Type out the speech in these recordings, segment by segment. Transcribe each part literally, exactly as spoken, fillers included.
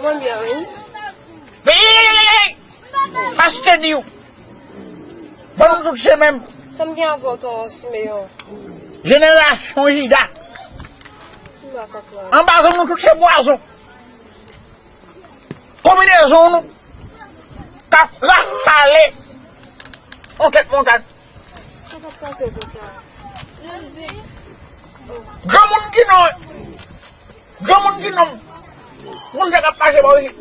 Mwen byen, wi. Veye! Mache di w. Ban nou tout se menm. Sa m gen avè w, ton Simeyon? Jenerasyon Jida. M pa konprann. Anba zon nou tout se pwazon. Konbinezon nou k ap rafale yon tèt montann. Sa k ap pase konsa? Granmoun ki non, granmoun ki non, moun sa k ap mache bò isit.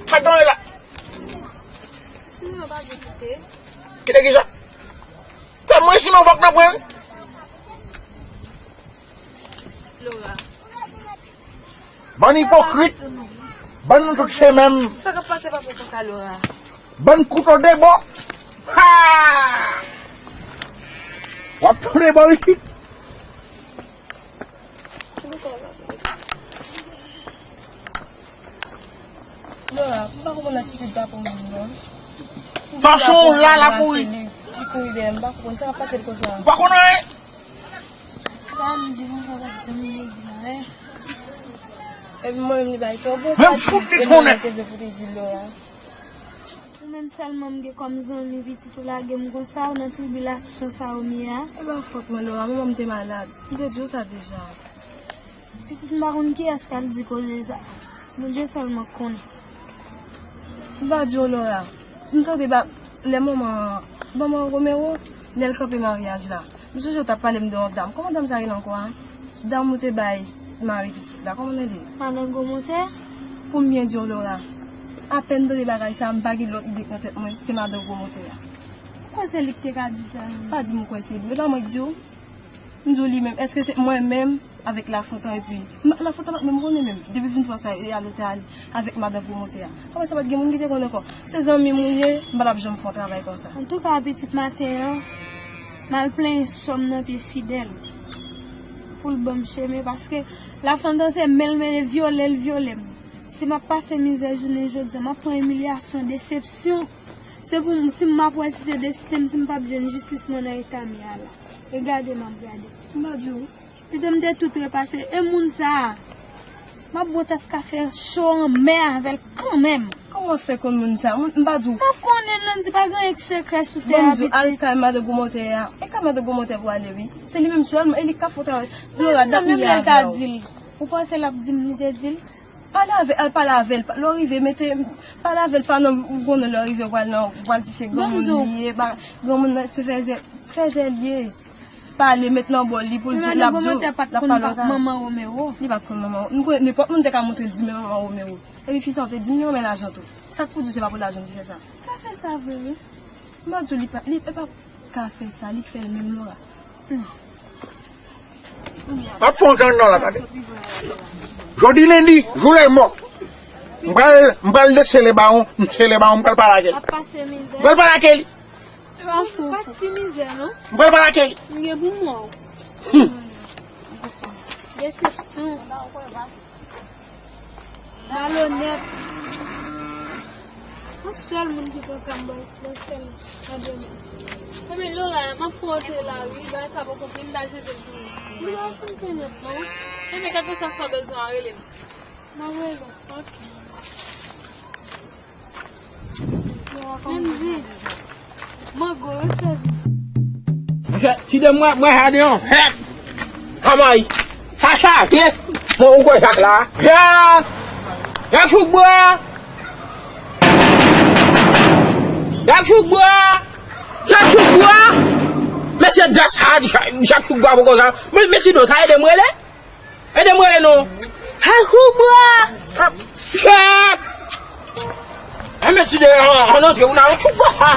Sa k genyen la? Simeyon pa vle kite. Kite kisa? Fè mwen Simeyon fòk nan pran. Laura. Bann ipokrit. Bann nou tout se menm. Sa k ap pase pa pou konsa, Laura? Bann kouto de bò. Ha! W ap tounen bò isit. Laura, m pa konprann atitid pa pou moun non. Fason w la, l ap mouri. Li kouri dèyè m, m pa konprann sa k ap pase l konsa. Ou pa konn anyen? Sa m di konsa, w ap janm vin di anyen. Epi mwen menm li bay twò bon. Men m fout li tounen. Te vle pou te di Laura. Ou menm sèlman m gen kòm zanmi, pitit ou lage m konsa, ou nan tribilasyon sa ou m ye a. E pa fòt mwen, Laura, manman m te malad. M te di w sa deja. Pitit m pa konn kiyès k al di koze sa. Bondye sèlman k konnen. M pa di w, Laura. M tande ba, lè manman, manman Romero, lè l kanpe maryaj la. M sonje w t ap pale m de yon dam. Kòman dam sa rele ankò a? Dam ou te bay mari pitit la. Kòman l rele? Madan Gwo Motè. Pou m byen di w, Laura, apèn m tande bagay sa, m pa gen lòt ide k nan tèt mwen, se madan Gwo Motè a. Ou kwè se li k te ka di sa menm? Pa di m ou kwè se li. E pa mwen k di w. M di w li menm. Èske se mwen menm avèk Lafontan epi m, Lafontan pa t menm konnen menm. Depi fin fwa sa e al ote al avèk madan pwomotè a. Kòman sa pa t gen moun ki te konnen ankò? Se zanmi m ou ye, m pa t ap janm fè yon travay konsa. Antouka, pitit maten an, m al plenyen sè m nan pye Fidèl pou l ban m chemen, paske Lafontan se men l men l, vyole l vyole m. Si m ap pase mizè jounen jodi a, m ap pran imilyasyon, desepsyon. Se pou m, si m ap wè si se desten m, si m p ap jwenn jistis mwen nan eta m ye a la. E gade m ap gade. M pa di w. Pito m te tou trepase. E moun sa a, m ap bwè yon tas kafe cho anmè avè l kanmenm. Kòman w fè konn moun sa a? M pa di w. M pa konnen l, non, di pa gen anyen k sekrè sou tè a, pitit. Bon, m di w, al kay madan Gwo Motè a. E kay madan Gwo Motè pou w ale, wi. Se li menm sèlman, e li k ap fè travay. Lora, dat m ye avè w. Ou panse l ap di m li te di l? Pale avè l, al pale avè l. Lè w rive, mete, pale avè l, pa nan gwo non lè w rive, w pral nan, w pral di se granmoun li ye, pa, granmoun nan se fèzè, fèzè l ye. Pale, met nan bò l, li pou l di, l ap di w, l ap pale w ka. Manman Romero. Li pa t konn manman. M kwè nenpòt moun te ka montre l di men manman Romero. Epi fi sa w te di m li renmen lajan tou. Sa k pou di w se pa pou lajan l te fè sa? Kafe sa vre, wi. M pa di w li pa, li pa ka fè sa, li k fè l menm, Lora. M ap fè yon grann nan la, tande. Jodi lendi, jou lèmò. M pral, m pral desele bawon, m sele bawon, m pral pale ak li. M pral pale ak li. M pral pale ak li. M gen pou mwen. Desepsyon. Malonèt. Yon sèl moun ki pran kanbas nan sèl madanm. Ebyen, Lora, m ap fè w antre la, wi. Bagay sa poko fini, m ta jete l pou ou. Lora, fin fè nèt, non. Ebyen, kèlkeswa sa w bezwen an, rele m. M ap rele w. Ok. Menm di. Mango, yo sèvi. Monchè, ti de mwen, mwen sa de yon fèt. Anmay, sa chaje. Mwen, ou kwè Jak la? Jak! Jak Chouk Bwa! Jak Chouk Bwa! Jak Chouk Bwa! Mesye Das Hard, Jak, Jak Chouk Bwa poko sa. Men, men ti do, sa ede m rele? Ede m rele non. Hakoubra! Chak! Enben, si de, an, an antre, ou nan yon tchouk bò sa.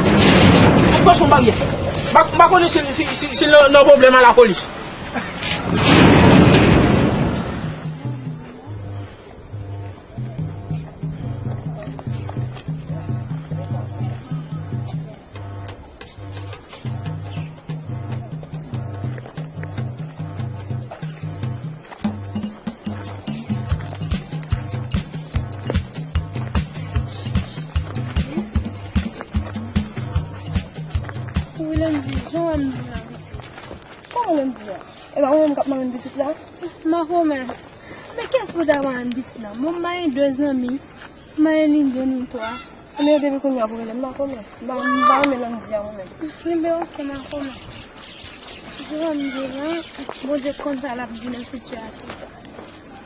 Ou pase yon baryè. M pa, m pa konnen si, si, si, si nan, nan pwoblèm a lapolis. Wi, Landy, jan w wè m vin la, pitit. Kòman Landy a? E pa ou menm k ap marrenn pitit la? Makomè. M Kiyès pou ta pa renmen pitit la? Bon, m pa gen de zanmi. M pa gen ni de ni twa. Ebyen, depi kounye a pou rele m, m pa kòman. M pa, m pa renmen lè m di a mwen menm. Ebyen, oke, m pa kòman. Jan m di w lan, Bondye konn sa l ap di nan sitiyasyon sa.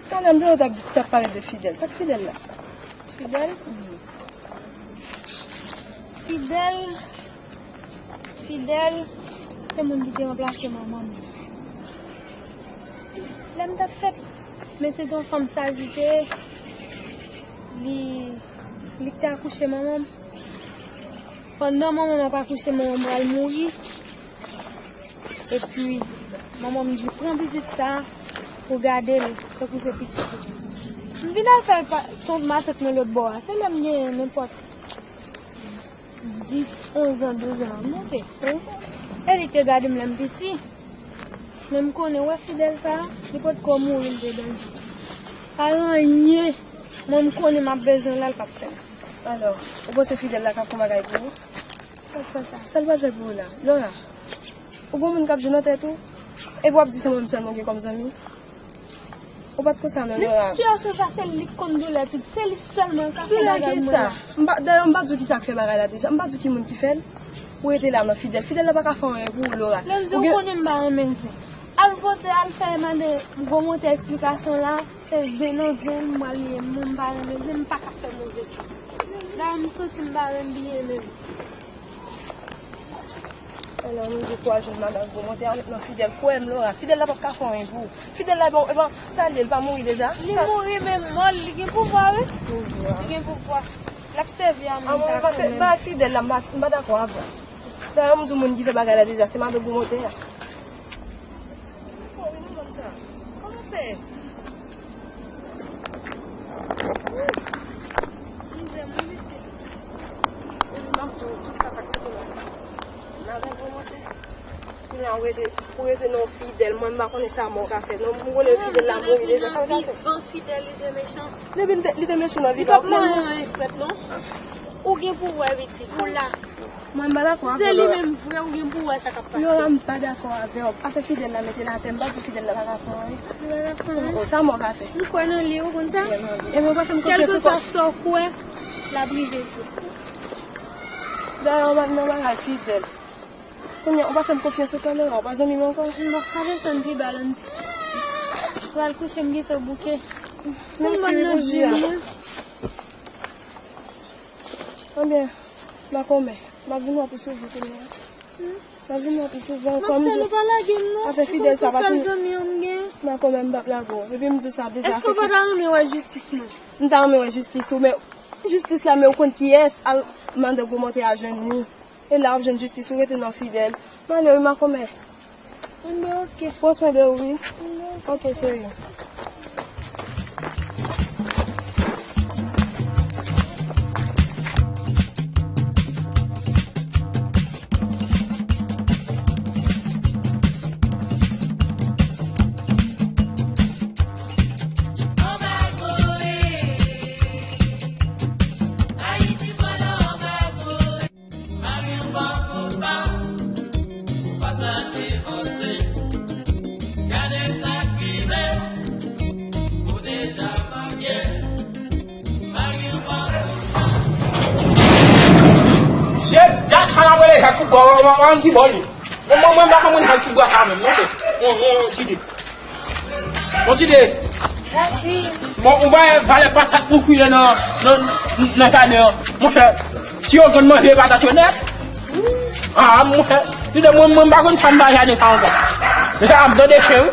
Talè m te wè w t ap, t ap pale de Fidèl. Sa k Fidèl la? Fidèl? Fidèl, Fidèl, se moun ki te ranplase manman m. Lè m t ap fèt, men se te yon fanm saj li te ye, li, li te akouche manman m. Pandan manman m ap akouche, manman m pral mouri. Epi, manman m di, "Pran pitit sa a pou gade l, tankou se pitit ou." M vin al fè pa, ton matant mwen lòt bò a. Se lè m gen nenpòt dis, onz an, douz an, m monte. E li te gade m lè m piti. Men m konnen, wè Fidèl sa a, li potko mouri, li te danje. Pa gen anyen, mwen m konnen m ap bezwen l la, l p ap fè l. Alò, ou panse Fidèl la ka fè yon bagay pou ou? Sa l pral fè pou ou la? Laura, ou gon moun k ap jwe nan tèt ou? Epi w ap di se mwen menm sèlman w gen kòm zanmi? Ou pa t konsa non, Laura. Men sitiyasyon sa, se li k konn doulè pitit. Se li sèlman k ka fè bagay mwen la. M pa, dayè, m pa di w ki sa k fè bagay la deja. M pa di w ki moun ki fè l. Ou rete la nan Fidèl. Fidèl la pa ka fè anyen pou ou, Laura. Lè m di w konnen m pa renmen zen. Al pote, al fè mande gwo montè eksplikasyon la. Se zen nan zen m pral ye, mwen m pa renmen zen, m pa ka fè move zen. Dayè, m santi m pa renmen byen menm. Alò, nou di pou al jwenn madan gwo montè a, ou met nan Fidèl. Kwè m, Laura, Fidèl la p ap ka fè anyen pou ou. Fidèl la, bon, e bon, sa l ye, li pa mouri deja? Li mouri, men mò l, li gen pouvwa, wi. Pouvwa. Li gen pouvwa. L ap sèvi a moun sa kanmenm. Ba Fidèl la, m pa, m pa dakò avè w. Dayè, m di w moun ki fè bagay la deja, se madan gwo montè a. Oh, wi, nou konn sa. Kòman fè? Mizè, mwen pitit. Epi m ap di w tout sa, sa k rete nan sa. Madan gwo montè. Kounye a, ou rete, ou rete nan Fidèl. Mwen, m pa konnen sa mò ka fè. Non, m konnen Fidèl la mouri deja, sa l ka fè? Nan vivan, Fidèl, li te mechan. Depi li te, li te mechan nan vivan. Li p ap manyen anyen frèt, non. Ou gen pou wè, pitit. Ou la. Mwen, m pa dakò avè w. Se li menm vre, ou gen pou wè sa k ap pase. Laura, m pa dakò avè w. Afè Fidèl la, mete l atè, m pa di Fidèl la pa ka fè anyen. Li pa ka fè anyen. Oh, sa mò ka fè? M kwè nan li, ou konn sa? Ebyen, ou pa fè m konfyans ankò. Kèlkeswa sa w kwè, l ap rive vre. Dayè, ou pa t nan bagay Fidèl. Kounye a, ou pa fè m konfyans ankò, Laura, ou pa zanmi m ankò. M pa ka desann pi ba, Landy. Pral kouche, m gentan bouke. Mèsi, wi, Bondye. Ebyen, makomè, m ap vin wè w pi souvan kounye a. M ap vin wè w pi souvan, kòm m di w. Afè Fidèl sa pa fini. Makomè, m p ap lage w. Epi m di w sa deja. Èske w pa ta renmen wè jistis mwen? M ta renmen wè jistis ou, men jistis la, men ou konn kiyès? Al mande gwo montè a jwenn li. E la w ap jwenn jistis, ou rete nan Fidèl. M ale wi, makomè. Enben, oke. Pran swen de ou, wi. Enben, oke. Oke, cheri. Chèf, gad sa n ap rele Jakibwa, w, w, w, w, ki bò li? Mwen, mwen, mwen, m pa konprann Jakibwa sa menm, non, chèf. Mwen, mwen, mwen, ki di? Bon, Tide. Bon, ou wè valè patat pou kwiye nan, nan, nan jaden an. Monchè, ti yo konn manje patat yo nèt. Ah, monchè, Tide, mwen, mwen pa konn sa m ba jaden sa ankò. Deja ap tande chen, wi.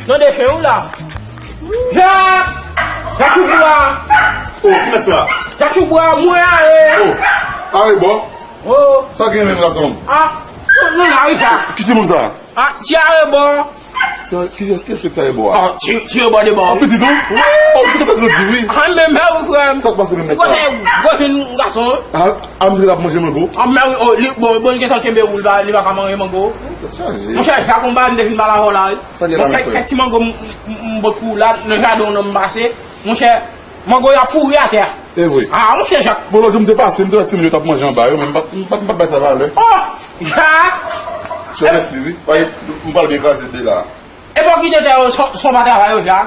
Tande chen, wi, la. Jak! Jakibwa! Oh, ki nèg sa? Jakibwa, mwen ale! Oh, Arebò? Oh. Sa gen menm, gason? Ah, non, non, la, wi, sa. Ki timoun sa? Ah, ti Arebò. Sa, ki, ki espèk sa Arebò a? Ah, ti, ti Arebò de bò. Ah, pitit ou? Wi. Oh, se te pèt lòt di, wi. Ah, men, men, wi, frè m. Sa k pase menm nèg sa? Gwo, gwo jenn gason. Ah, ah, misye t ap manje mango? Ah, men wi, oh, li, bon, bon, li gentan kenbe ou, li pa, li pa ka manje mango. Tèt chaje. Monchè, sa konba m te fin pale avè w la, wi. Sa gen la, monchè, kèk ti mango m, m, m bòt pou ou la, nan jaden w nan m pase. Monchè, mango yo ap pouri atè a. E vre. Ah, monchè Jak. Bon, lòt jou m te pase, m te wè timoun yo t ap manje anba yo, men m pa t, m pa t, m pa t bay sa valè. Oh, Jak! Chè, mèsi, wi. Paske m pral byen kraze de la. E pa w kite tè yo san, san pa travay yo, Jak.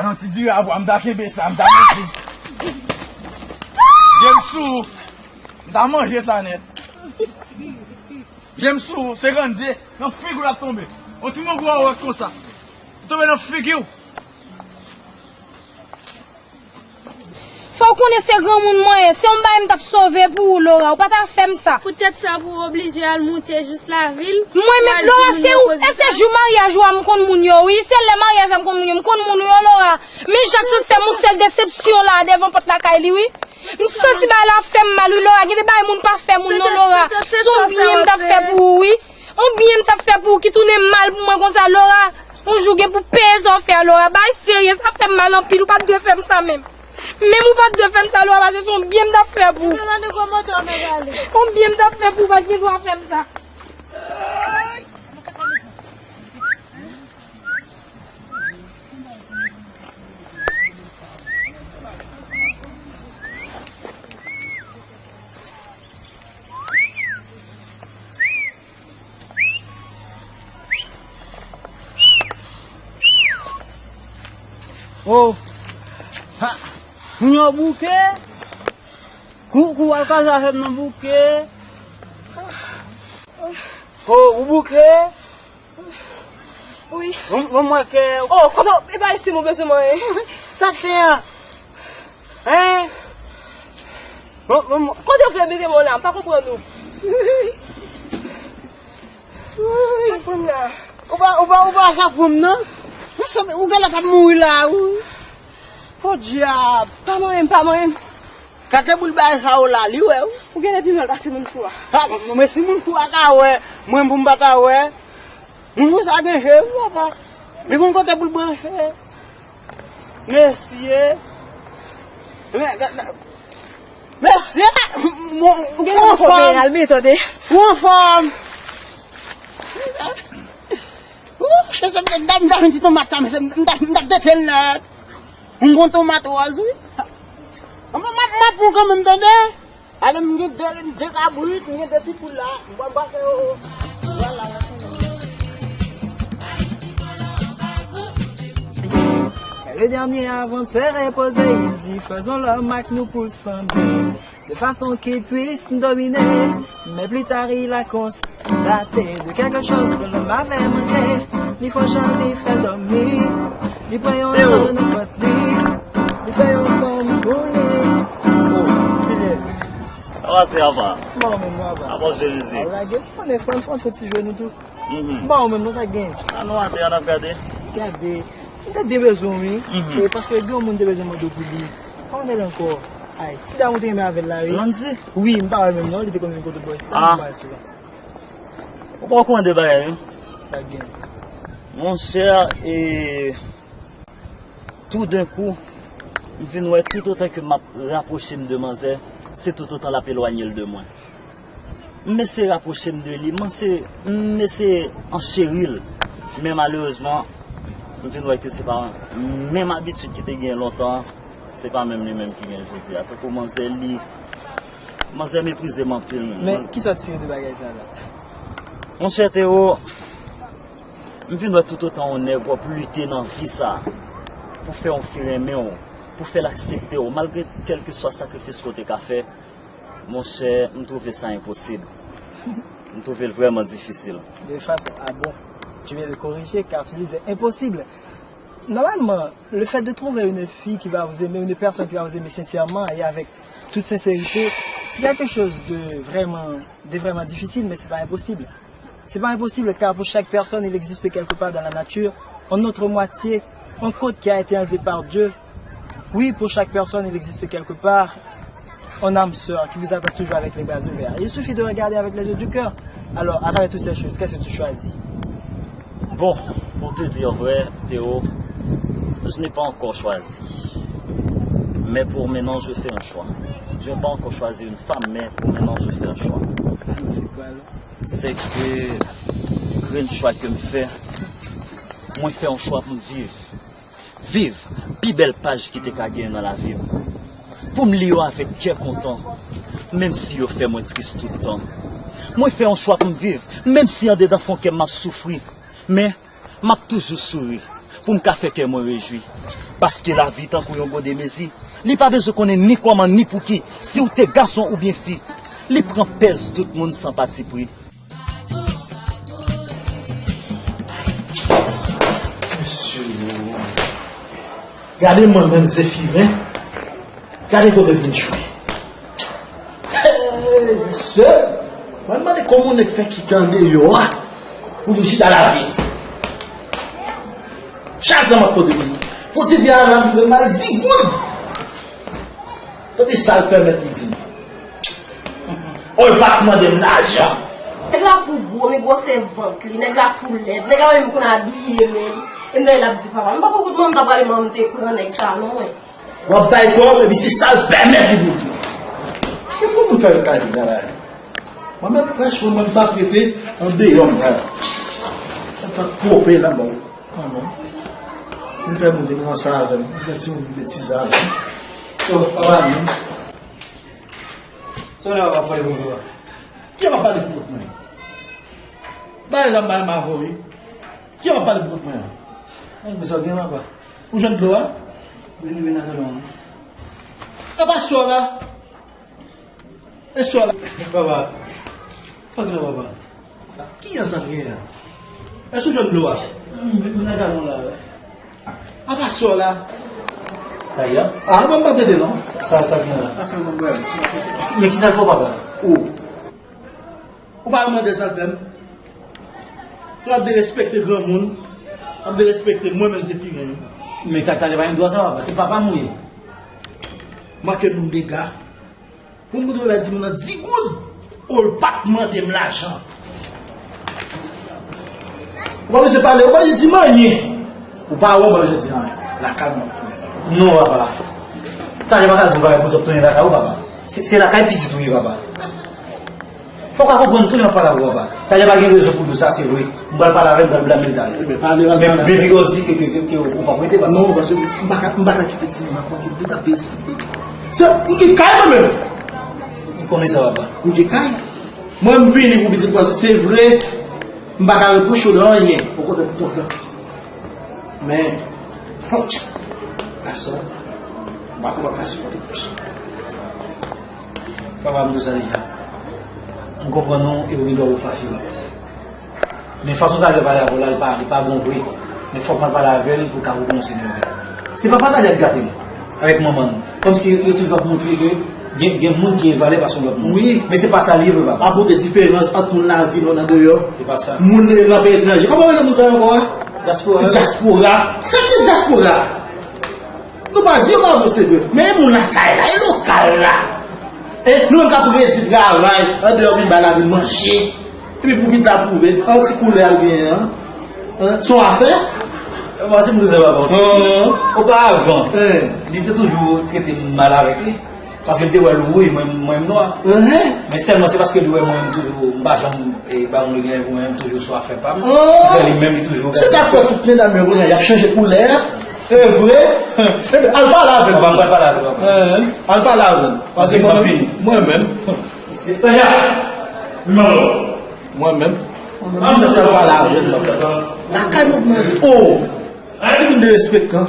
Nan ti diri a bwa, m ta kenbe sa, m ta manje. Vye m sou, m ta manje sa nèt. Vye m sou, senkannde, nan figi w l ap tonbe. On ti mongou a wòt konsa. Tonbe nan figi w. Fò w konnen se granmoun mwen ye. Se yon bagay m t ap sove pou ou, Laura. Ou pa ta fè m sa. Poutèt sa pou w oblije al moute jis lavil. Mwen menm, Laura, se ou, e se jou maryaj ou a m konn moun yo, wi. Se lè maryaj la m konn moun yo. M konn moun ou yo, Laura. Men Jacques sot fè m yon sèl desepsyon la, devan pòt lakay li, wi. M santi bagay la ap fè m mal, wi, Laura. Gen de bagay moun pa fè moun, non, Laura. Se yon byen m t ap fè pou ou, wi. On byen m t ap fè pou ou ki tounen mal pou mwen konsa, Laura. On jou gen pou peye sa w fè a, Laura. Bagay serye, sa fè m mal anpil. Ou pa t dwe fè m sa menm. Menm ou pa t dwe fè m sa, Laura, paske se on byen m t ap fè pou ou. On byen m t ap fè pou ou, pa t gen dwa fè m sa. Oh! Ha! Moun yo bouke? Kou, kou al kaze avè m nan bouke? Oh, ou bouke? Wi. Bon, bon, mwen ke. Oh, kote, e pa isi nou bezwen mwen ye. Sa k se an? Hein? Bon, bon, bon. Kote w vle mete mwen la, m pa konprann ou. Sa k pran m la? Ou pa, ou pa, ou pa sa pran m non? Mwen sanble, ou genlè t ap mouri la, wi. Podyab. Pa manyen m, pa manyen m. Kate boul bagay sa yo la, li wè w. Ou genlè pi mal pase moun fou a. Ha, mwen, mwen si moun fou a ka wè, mwen pou m pa ka wè. Moun fou sa gen je wi papa. Li konn kote pou l branche. Mesye. Men, ga-, ga-, mesye, ou, ou, ou, ou anfòm. Ou anfòm. Ou, mesye, m ta, m ta jwenn ti tomat sa, mesye, m ta, m ta dete l nèt. M gon tomat wòz, wi. M, m, m, m ap pran kanmenm, tande. Ale, m gen de, de kabrit, m gen de ti poul la. M pral pase yo. Vwala. Le dernier, avant de se reposer, il dit, faisons l'homme avec nous pour le sembler, de façon qu'il puisse nous dominer. Mais plus tard, il a constaté de quelque chose que l'homme avait manqué. Li fò jan li fè dòmi. Li pran yon zòn nan vant li. Li fè yon fanm pou li. Oh, Silye. Sa va, se apa? Bon, men mwen apa. Apa, Jezi. Ala gen, konnen fanm, fanm, fè ti jwe nou tou. Mhm. Bon, men non, sa gen. An nou atè, an ap gade. Gade. M te byen bezwen, wi. Mhm. E paske gen yon moun te bezwen mande w pou li. Kòman l ankò? Ay, ti dam ou te renmen avè l la, wi. Landy? Wi, m pa wè l menm non, li te konn vin kote bò isi la, ah, m pa wè sou la. Ou pa okouran de bagay, wi. Sa gen. Monchè, e, toudenkou, m vin wè toutotan ke m ap rapwoche m de manzè, se toutotan l ap elwanye l de mwen. M eseye rapwoche m de li, m eseye, m eseye ancheri l, men malerezman, m vin wè ke se pa menm abitid ki te gen lontan an, se pa menm li menm ki gen jodi a. Tankou manzè li, manzè meprize m anpil. Men, kisa w tire de bagay sa la? Monchè Teo, m vin wè toutotan yon nèg w ap lite nan vi sa a, pou fè yon fi renmen w, pou fè l aksepte w, malgre kèlkeswa sakrifis ke w te ka fè, monchè, m twouve sa enposib. M twouve l vrèman difisil. De façon, ah bon, tu viens de corriger car tu disais impossible. Normalement, le fait de trouver une fille qui va vous aimer, une personne qui va vous aimer sincèrement et avec toute sincérité, c'est quelque chose de vraiment, de vraiment difficile, mais c'est pas impossible. C'est pas impossible car pour chaque personne, il existe quelque part dans la nature une autre moitié, un côté qui a été enlevé par Dieu. Oui, pour chaque personne, il existe quelque part une âme sœur qui vous attend toujours avec les bras ouverts. Il suffit de regarder avec les yeux du cœur. Alors, à travers toutes ces choses, qu'est-ce que tu choisis? Bon, pour te dire vrai, Théo, je n'ai pas encore choisi. Mais pour maintenant, je fais un choix. Je n'ai pas encore choisi une femme, mais pour maintenant, je fais un choix. C'est quoi, là? Se ke grenn chwa ke m fè, mwen fè yon chwa pou m viv. Viv pi bèl paj ki te ka genyen nan lavi m. Pou m li yo avèk kè kontan, menm si yo fè mwen tris tout tan. Mwen fè yon chwa pou m viv, menm si andedan fon kè m ap soufri. Men, m ap toujou souri, pou m ka fè kè mwen rejwi. Paske lavi tankou yon gode mezi, li pa bezwen konnen ni kòman ni pouki, si w te gason oubyen fi. Li pran pèz tout moun san patipri. Mesye, gade mwen menm Zefiren, gade kote m vin jwe. Hey, mesye, mwen mande kòman nèg fè kite andeyò a pou vin chita lavil. Chak tan m ap pote li. Pou ti fi a la, m al di goud. Tande sa l pèmèt li di m. Oh, l pa t mande m lajan. Nèg la tou gwo, men gwosè vant li, nèg la tou lèd, nèg la menm konn abiye menm. E m tande l ap di papa m, m pa konn kote manman m ta prale, manman m te pran nèg sa non mwen. W ap bay kòb, epi se sa l pèmèt li pou di. Se pou moun fè l kay vin la. Mwen menm prèch, mwen menm pa prete andeyò m la. Mwen pa kope la, bon. Amen. M fè moun vin ranse avè m. M fè timoun vin betize avè m. So, papa, amen. Sa w la pale pou papa? Ki ap pale pou mwen? Bay la m bay m avè w, wi. Ki ap pale pou mwen an? Ay, men sa w gen, papa? Ou jwenn dlo a? Vin, vin avè nou. Apa sò la? E sò la? Papa, sa w gen la, papa? Kiyès sa gen an? Èske w jwenn dlo a? Hmm, vin, vin avè nou la, wi. Apa sò la? Taya? Ah, mwen pa pede non. Sa, sa gen la? Sa fè mwen bwè. Men ki sa l fè w, papa? Ou. Ou pa mande sa l fè m. Ou ap derespekte granmoun. Ap derespekte mwen menm se pi granmoun. Men ta, talè pa gen dwa sa, papa. Se papa m ou ye. Manke moun dega. Pou m koute w la di moun nan di goud, ou l pa t mande m lajan. Ou pa bezwen pale, ou pa bezwen di m anyen. Ou pa wè w pa bezwen di anyen. Lakay mwen ap tounen. Non, papa. Talè pa ka di w bagay pou di w ap tounen lakay ou, papa. Se, se lakay pitit ou ye, papa. Fò w ka konprann tou lè m ap pale avè w, papa. Talè pa gen rezon pou di w sa, se vre. M pral pale avè l, m pral blame l talè. Ebyen, pale, pral pale avè l. Men depi lè w di ke, ke, ke, ke ou p ap rete, papa. Non, paske m pa ka, m pa ka kite timoun ap manke m dega, derespekte. Se, m gen kay mwen menm. M konnen sa, papa. M gen kay. Mwen, m vini pou pitit mwen, se vre. M pa ka repwoche w nan anyen. Okontrè, m kontan. Men, la sè, m pa konprann ka sipòte plis. Papa, m di w sa deja. M konprann ou e ou gen dwa pou fache, papa. Men fason Talè pale avè w la, li pa, li pa bon vre. Men fòk mwen pale avè l pou l ka rekonèt yon seri de bagay. Se papa Talè k gate m avèk manman l. Kòmsi yo toujou ap montre ke gen, gen moun ki gen valè pase yon lòt moun. Wi. Men se pa sa l ye vre, papa. Pa pote diferans ant moun lavil ou nan deyò. Se pa sa. Moun nan peyi etranje. Kòman yo rele moun sa yo ankò a? Dyaspora. Dyaspora. Sa ki dyaspora? Nou pa di yo pa bon, se vre. Men e moun lakay la, e lokal la. E nou menm k ap redi travay, andeyò vin bay lavil manje. Epi pou pita pwouve, an ti koulè a l genyen an. Hein? Se yon afè? Bon, se m di w sa, papa. Hein? Oparavan, hein, li te toujou trete m mal avèk li. Paske l te wè l wouj, mwen, mwen m nwa. Hein? Men sèlman se paske li wè mwen m toujou, m pa janm, e, ba moun li genyen pou mwen, m toujou sou afè pa m. Hein? Li menm, li toujou. Se sa k fè tout medam yo kounye a, y ap chanje koulè. E vre? Ebyen, al pale avè l. Papa, m pral pale avè l, papa. Hein? Al pale avè l. Paske mwen menm, mwen menm. Se Tanya. Wi, manman. Mwen menm. Mwen menm, mwen pral pale avè l, papa. Lakay mwen, mwen. Oh! Ti moun derespektan.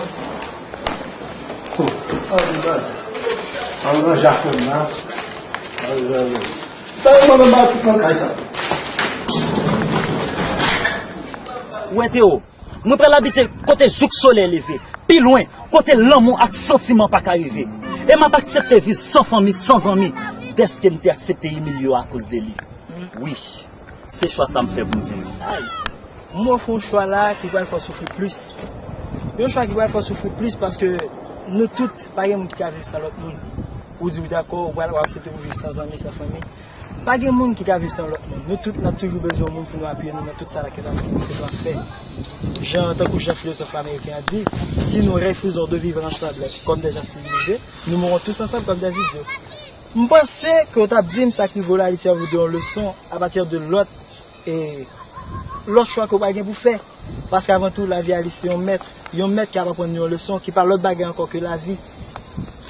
Oh. Al ranje afè m la. Al ranje. Sa, mwen menm, ba tout nan kay sa. Ou wè, Teo, mwen pral abite kote jouk solèy leve, pi lwen, kote lanmou ak santiman pa ka rive. E m ap aksepte viv san fanmi, san zanmi, dèske m te aksepte imilye w akoz de li. Wi, se chwa sa m fè pou m viv. Ay, m ofri w yon chwa la ki pral fè w soufri plis. Yon chwa ki pral fè w soufri plis paske nou tout, pa gen moun ki ka viv san lòt moun. Ou di w dakò, ou pral, w ap aksepte pou viv san zanmi, san fanmi. Pa gen moun ki ka viv san lòt moun. Nou tout, n ap toujou bezwen yon moun pou nou apiye nou nan tout sa la ke n ap, ke nou ap fè. Jan, tankou jan filozòf ameriken an di, si nous refusons de vivre ensemble comme des gens civilisés, nous mourrons tous ensemble comme des idiots. M panse ke w t ap di m sa k rive w la, li sèvi w de yon leson à partir de lòt, e, lòt chwa ke w pa gen pou fè. Paske avan tou, lavi a li se yon mèt. Yon mèt ki ap aprann nou yon leson ki pa lòt bagay ankò ke lavi.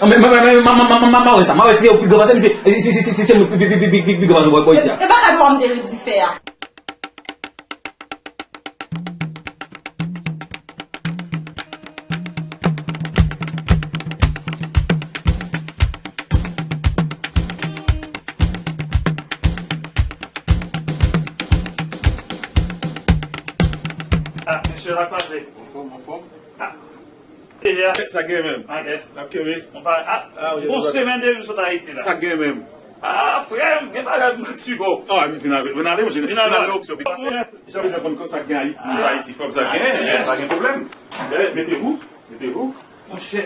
An, men, men, men, men, ma, ma, ma, ma, ma, ma wè sa, ma wè si se ou pi gran pase m, se, si, si, si, si, se mwen pi, pi, pi, pi, pi, pi gran pase m wè bò isi a. E, e pa kay bò m te redi fè a. Ah, mesye, sa k pase? Anfòm, anfòm. Ah. E a? Sa k gen menm? Akès. N ap kenbe. Bon semèn depi m sot Ayiti la. Sa k gen menm? Ah, frè m, gen bagay pou m eksplike w. Ah, vin ale, vin ale, monchè. Vin ale, vin ale, opsyon. Jan bezwen konn sa k gen Ayiti, Ayiti, frè m, sa k gen, pa gen pwoblèm. Mete vou, mete vou. Monchè,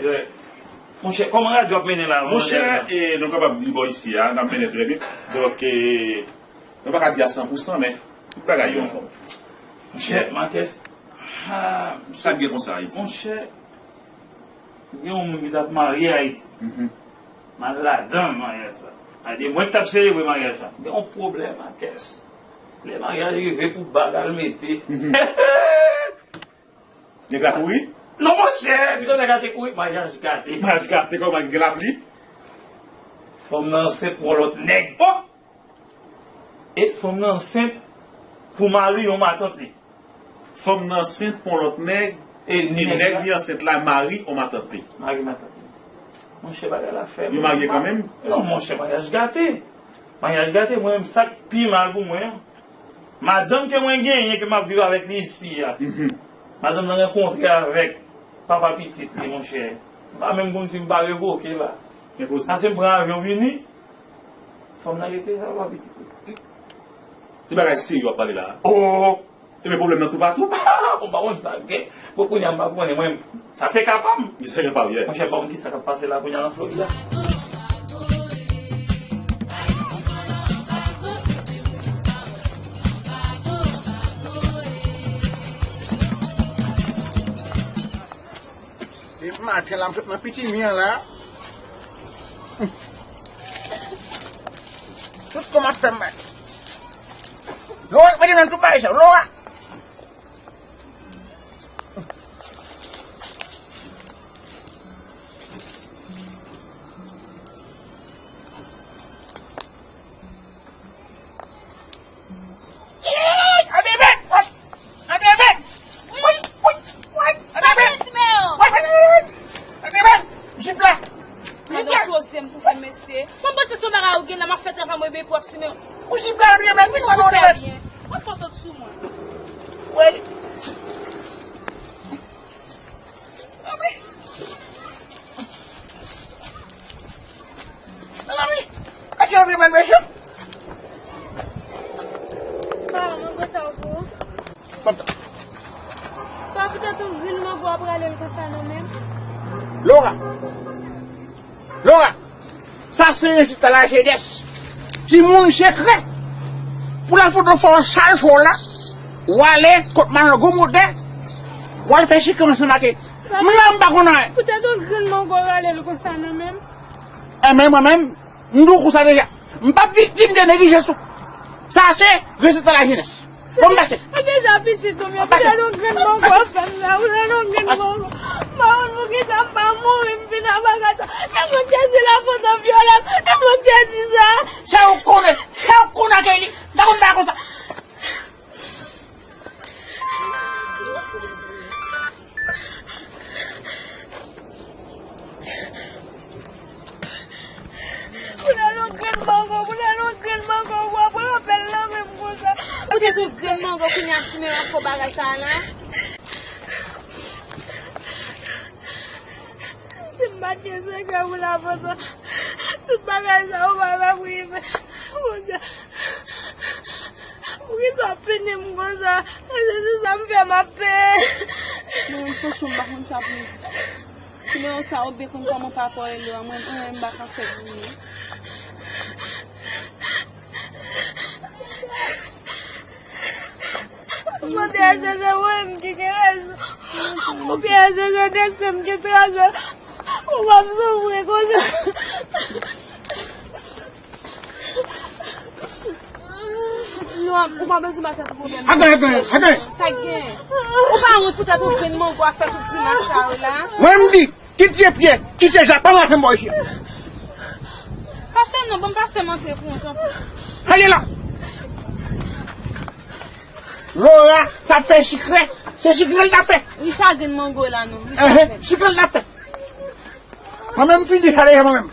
monchè, kòman radyo ap mennen la? Monchè, e, nou kapab di bò isi a, n ap mennen trè byen. Donk, e, nou pa ka di a san pou san, men tout bagay yo anfòm. Monchè, Makès, ah, sa k gen konsa Ayiti? Monchè, gen yon moun ki t ap marye Ayiti. M al ladan maryaj sa. Sa vle di, mwen k t ap selebre maryaj la. Gen yon pwoblèm Makès. Lè maryaj rive pou bag al mete. Nèg la kouri? Non, monchè, pito nèg la te kouri, maryaj gate. Maryaj gate, kòman gen lapli? Fanm nan ansent pou yon lòt nèg. Oh! E fanm nan ansent pou mari yon matant li. Fanm nan ansent pou yon lòt nèg, e nèg li ansent la, mari yon matant li. Mari matant li. Monchè, bagay la fè. Yo marye kanmenm? Non, monchè, maryaj gate. Maryaj gate, mwen menm, sa k pi mal pou mwen an. Madanm ke mwen genyen, ke m ap viv avèk li isi a. Madanm nan rankontre avèk papa pitit li, monchè. M pa menm konn si m pa revoke la. Enposib. Pase m pran avyon vini, fanm nan rete sa papa pitit li. Se bagay serye w ap pale la a. Oh! Ebyen, pwoblèm nan toupatou. Bon, m pa konn sa gen. Bon, kounye a, m pa konnen, mwen, sa se ka pa m. Sa se ka pa w, yeah. Monchè, m pa konn ki sa k ap pase la kounye a nan Florida. Depi maten la, m sot nan pitimi an la. Tout kòman fè m. Lora, mete nan tout bagay sa, Lora. Sa gen Simeyon. Jip la. Jip la. Koze m tou fè mesye. Mwen panse se yon bagay ou gen nan m ap fè travay mwen byen pwòp Simeyon. Ou jip la, André, men vin wè non, André. Mwen fò sot sou mwen. Wè. Anmwe. W ap rale l konsa nan men m? Laura! Laura! Sa se rezilta lajenès. Timoun sekrè. Pou lafoto fè w sal fè w la, w ale kot madan gwo modè, w al fè sekrè ansanm ak li. Men la m pa konn anyen. Poutèt yon grenn mango w rale l konsa nan men m? Enben, mwen menm, m di w konsa deja. M p ap viktim de neglijans ou. Sa se rezilta lajenès. Bon, m pase. Ou deja pitit ou, men poutèt yon grenn mango w fè m sa, poutèt yon grenn mango. M pa konn poukisa m pa mouri, m fin nan bagay sa. E moun ki di lafoto vyole m, e moun ki di sa. Sa yo konnen, sa yo konnen ak li. M pa konn bagay konsa. Poutèt yon grenn mango, poutèt yon grenn mango, w ap rapèl nan men m konsa. Poutèt yon grenn mango, kounye a simen w ap fè bagay sa a la. Si m pa t gen sekrè pou lafoto, tout bagay sa yo pa t ap rive. Bondye. Poukisa w pini m konsa? Se sou sa m fè m ap peye. Mwen menm, franchman, m pa konn sa pou m di. Simeon sa, ou byen konn kòman papa w rele w a, mwen, mwen, m pa ka fè pou ou. Bondye, se, se mwen menm ki gen rezon. Oubyen se, se desten m ki traze. Ou p ap soufri konsa. Non, ou pa bezwen ba tèt ou pwoblèm. Atann, atann, atann. Sa k gen? Ou pa wont poutèt yon grenn mango ap fè tout grimas sa yo la? Mwen m di, kite Pyè, kite Jak, pa mache m bò isit. Pase non, ban m pase m antre pou ou tanpri. Ale la. Laura t ap fè sikrè, se sikrè l t ap fè. Richard grenn mango la non. Richard. Enhen, sikrè l t ap fè. Mwen menm m fini sa deja mwen menm.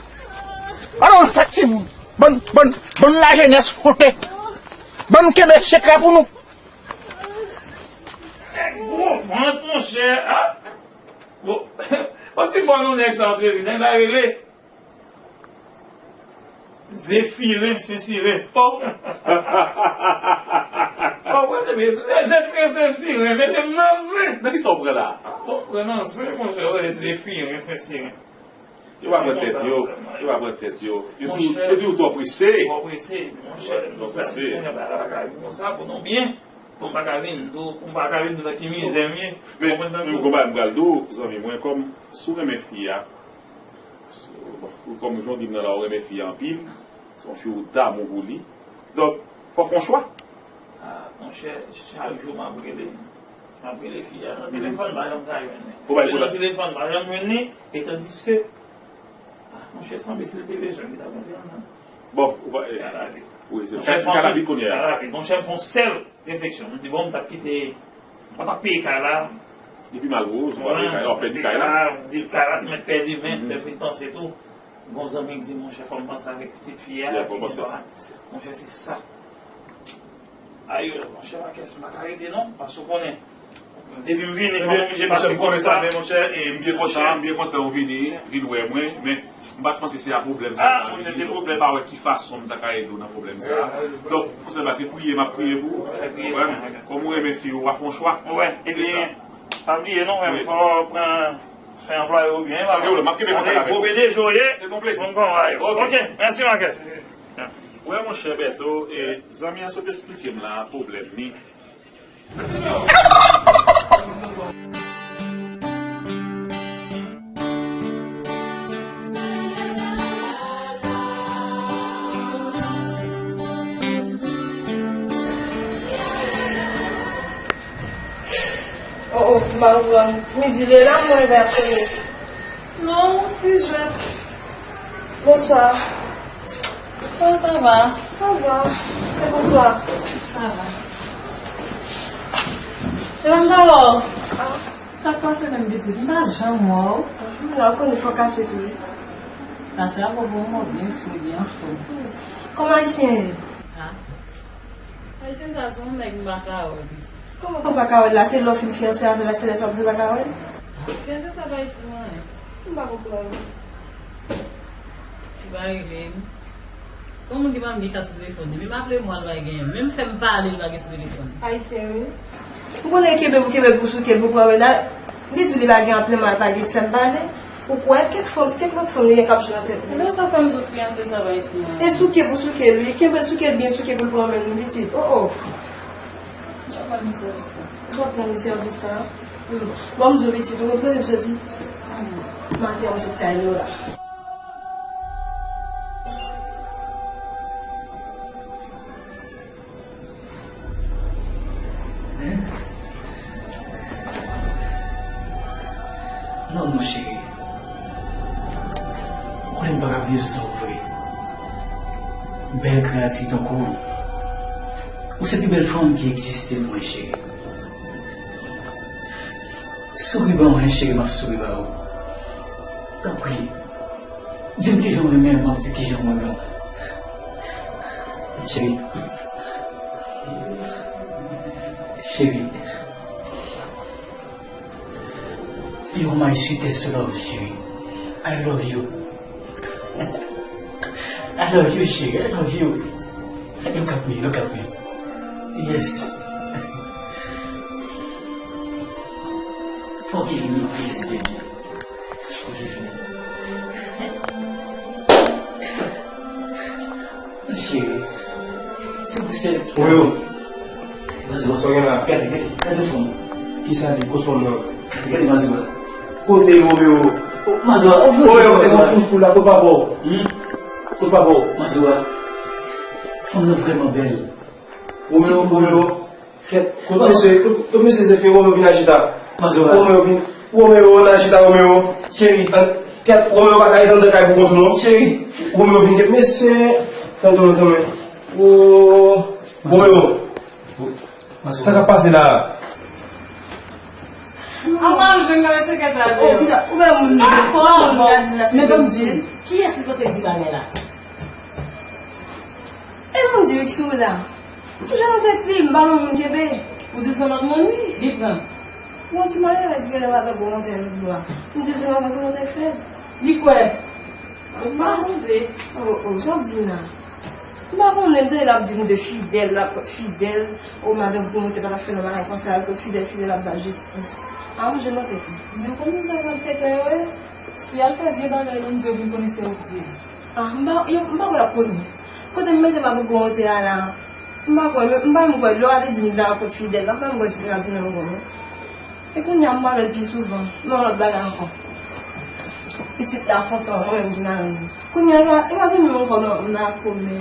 Alò, sa timoun. Bann, bann, bann lajenès wonte. Bann kenbe sekrè pou nou. Nèg gwo vant, monchè, a? Bon, yon ti mò non nèg sa, prezidè, nèg la rele. Zefiren Sensiren. Paw. Paw, mwen te byen. Zefiren Sensiren, mete m nan zen. Nan kisa w pran la? Bon, pran nan zen, monchè, wè, Zefiren Sensiren. Yo pa pran tèt yo. Yo pa pran tèt yo. Yo di, yo di ou twò prese. Twò prese, monchè. Twò prese. Kounye a bagay la pa ka vin konsa pou nou byen. Pou m pa ka vin di w, pou m pa ka vin di w nan ki mizè m ye. Men, men m konn bagay m pral di w, zanmi mwen, kòm si w renmen fi a, bon, kòm jan w di m nan la, ou renmen fi a anpil, se yon fi ou damou pou li. Donk, fò w fè yon chwa. A, monchè, chak jou m ap rele, m ap rele fi a nan telefòn, m pa janm ka jwenn li. Ou pa nan telefòn, m pa janm jwenn li, e tandiske, a, monchè, sanble si l te bezwen m, li t ap rele m nan. Bon, ou pa, e, wi, se chak fi ka lavi kounye a. Monchè, m fè yon sèl refleksyon. M di, bon, m t ap kite, m pa t ap peye kay la. Li pi mal pou ou, si w pa peye kay la, w ap pèdi kay la. M di, kay la te mèt pèdi, men lè m vin panse tou, gon zanmi k di, monchè, fò m panse avèk pitit fi a, ki gen pa. Monchè, se sa. Ayò, monchè, Makès, m pa ka rete non, paske w konnen, depi m vini, fò m oblije pase kote sa. Men monchè, e, m byen kontan, m byen kontan ou vini, vin wè mwen, men m pa t panse se a pwoblèm sa. A, monchè, se pwoblèm. M pa wè ki fason m ta ka ede w nan pwoblèm sa. Donk, monchè, se priye m ap priye pou ou. Kòm ou renmen fi ou, w a fè yon chwa. Wi, epi, pa bliye non, men fò w pran swen anplwaye w byen. Pa gen pwoblèm, m ap kenbe kontak avèk ou. Gwo B D J w ye. Se yon plezi. Ok, mèsi, Makès. Wè, monchè Bèto, e, zanmi an sot esplike m la pwoblèm li. Oh, oh, m pa konprann. Midi lè la, mwen rive ap konnen. Non, ti jwèt. Bonswa. Kòman sa va? Sa va. E pou twa? Sa va. Epa m ta wè w. A. Sa k pase menm pitit? M pa janm wè w. M la, ou konnen fò kache tou wi. Kache a bon pou mwen, byen fre, byen fò. Kòman ayisyen ye? A. Ayisyen sa se yon nèg m pa ka wè pitit. Kòman w pa ka wè l la? Se lè w fin fiyanse avè l la, se lè sa w ap di w pa ka wè l? Fiyanse sa pa itil mwen anyen. M pa konprann. Li pa rele m. Se yon moun ki pa menm gen kat sou telefòn li. Menm aple m, l pa genyen. Menm fè m pale, l pa gen sou telefòn. Ayisyen, wi. M konnen kenbe pou kenbe pou sou kè pou pran medal. Li di w li pa gen anpil mal, pa gen fè m pale. Ou kwè kèk fanm, kèk lòt fanm li gen k ap jwe nan tèt li. Ebyen sa fè m di w fiyanse sa pa iti mwen. E souke pou souke l wi, kenbe l souke l byen souke pou l pran men l wi pitit. O o. M pa pran misye sa. Ou pa pran misye sa. Wi. Bon, m di w pitit, ou konprann m soti. Maten an m sot kay nou la. Hein? Non, non, cheri. Ou konnen m pa ka viv san ou vre. Bèl kreyati tankou w. Ou se pi bèl fanm ki egziste pou mwen, cheri. Souri ban mwen, cheri, m ap souri ba ou. Tanpri. Di m kijan w renmen m, m ap di kijan m renmen w. Cheri. Cheri. You're my sweetest love, cheri. I love you. I love you, cheri. I love you. Look at me, look at me. Yes. Forgive me, please, baby. Cheri, se pou sèl. Romeo. Sa w gen la? Gade, gade, gade fanm. Kisa li? Kot fanm nan? Gade, gade Mazora. Kote Romeo? Mazora, ou vle Romeo, e fanm foul la, kot papa w? Hmm? Kot papa w? Mazora. Fanm nan vrèman bèl. Romeo, Romeo. Kèt, kot mesye, kot, kot mesye Zefiro, Romeo vin ajita. Mazora. Romeo vin, Romeo, ann ajita, Romeo. Cheri. An, kèt, Romeo pa ka ret anndan kay pou kont ou, non. Cheri. Romeo vin kèt, mesye. Tann, tann, tann. O, Romeo. Mazora. Sa k ap pase la? Mwen pa jwenn nan mesye kèt la. O, pita, ou wè moun li di. Dakò, bon. Men ban m di, kiyès li panse li di bagay la? E ban m di, wi, ki sou la. Touche nan tèt li, m pa nan moun kenbe. Ou di se lòt moun wi, li pran. Yon ti malerèz genlè madanm pou monte nan dlo a. M di se madanm pou monte fèb. Li kwè. Ou panse. O, o, sa w di m la? M pa konnen, m tande l ap di m de fidèl, l ap fidèl. O, madanm pou monte pa ta fè nan bagay konsa, l ap fidèl, fidèl ap ba jistis. A, m jwenn nan tèt li. Men konbyen sa pral fè kè yo, e? Si y al fè vye bagay, yo di yo vin konnen se ou k di l. A, m pa, yo, m pa kwè y ap konnen. Kote m mete madanm pou monte a la, m pa kwè, m pa menm kwè, lè w ale di m sa kot fidèl la, m pa menm kwè si l ap vin ankò non. E kounye a m pral wè l pi souvan, nan yon lòt bagay ankò. Pitit Lafontan, mwen menm ki madanm li. Kounye a, e pa, e pa zanmi m ankò non, m nan kòmè.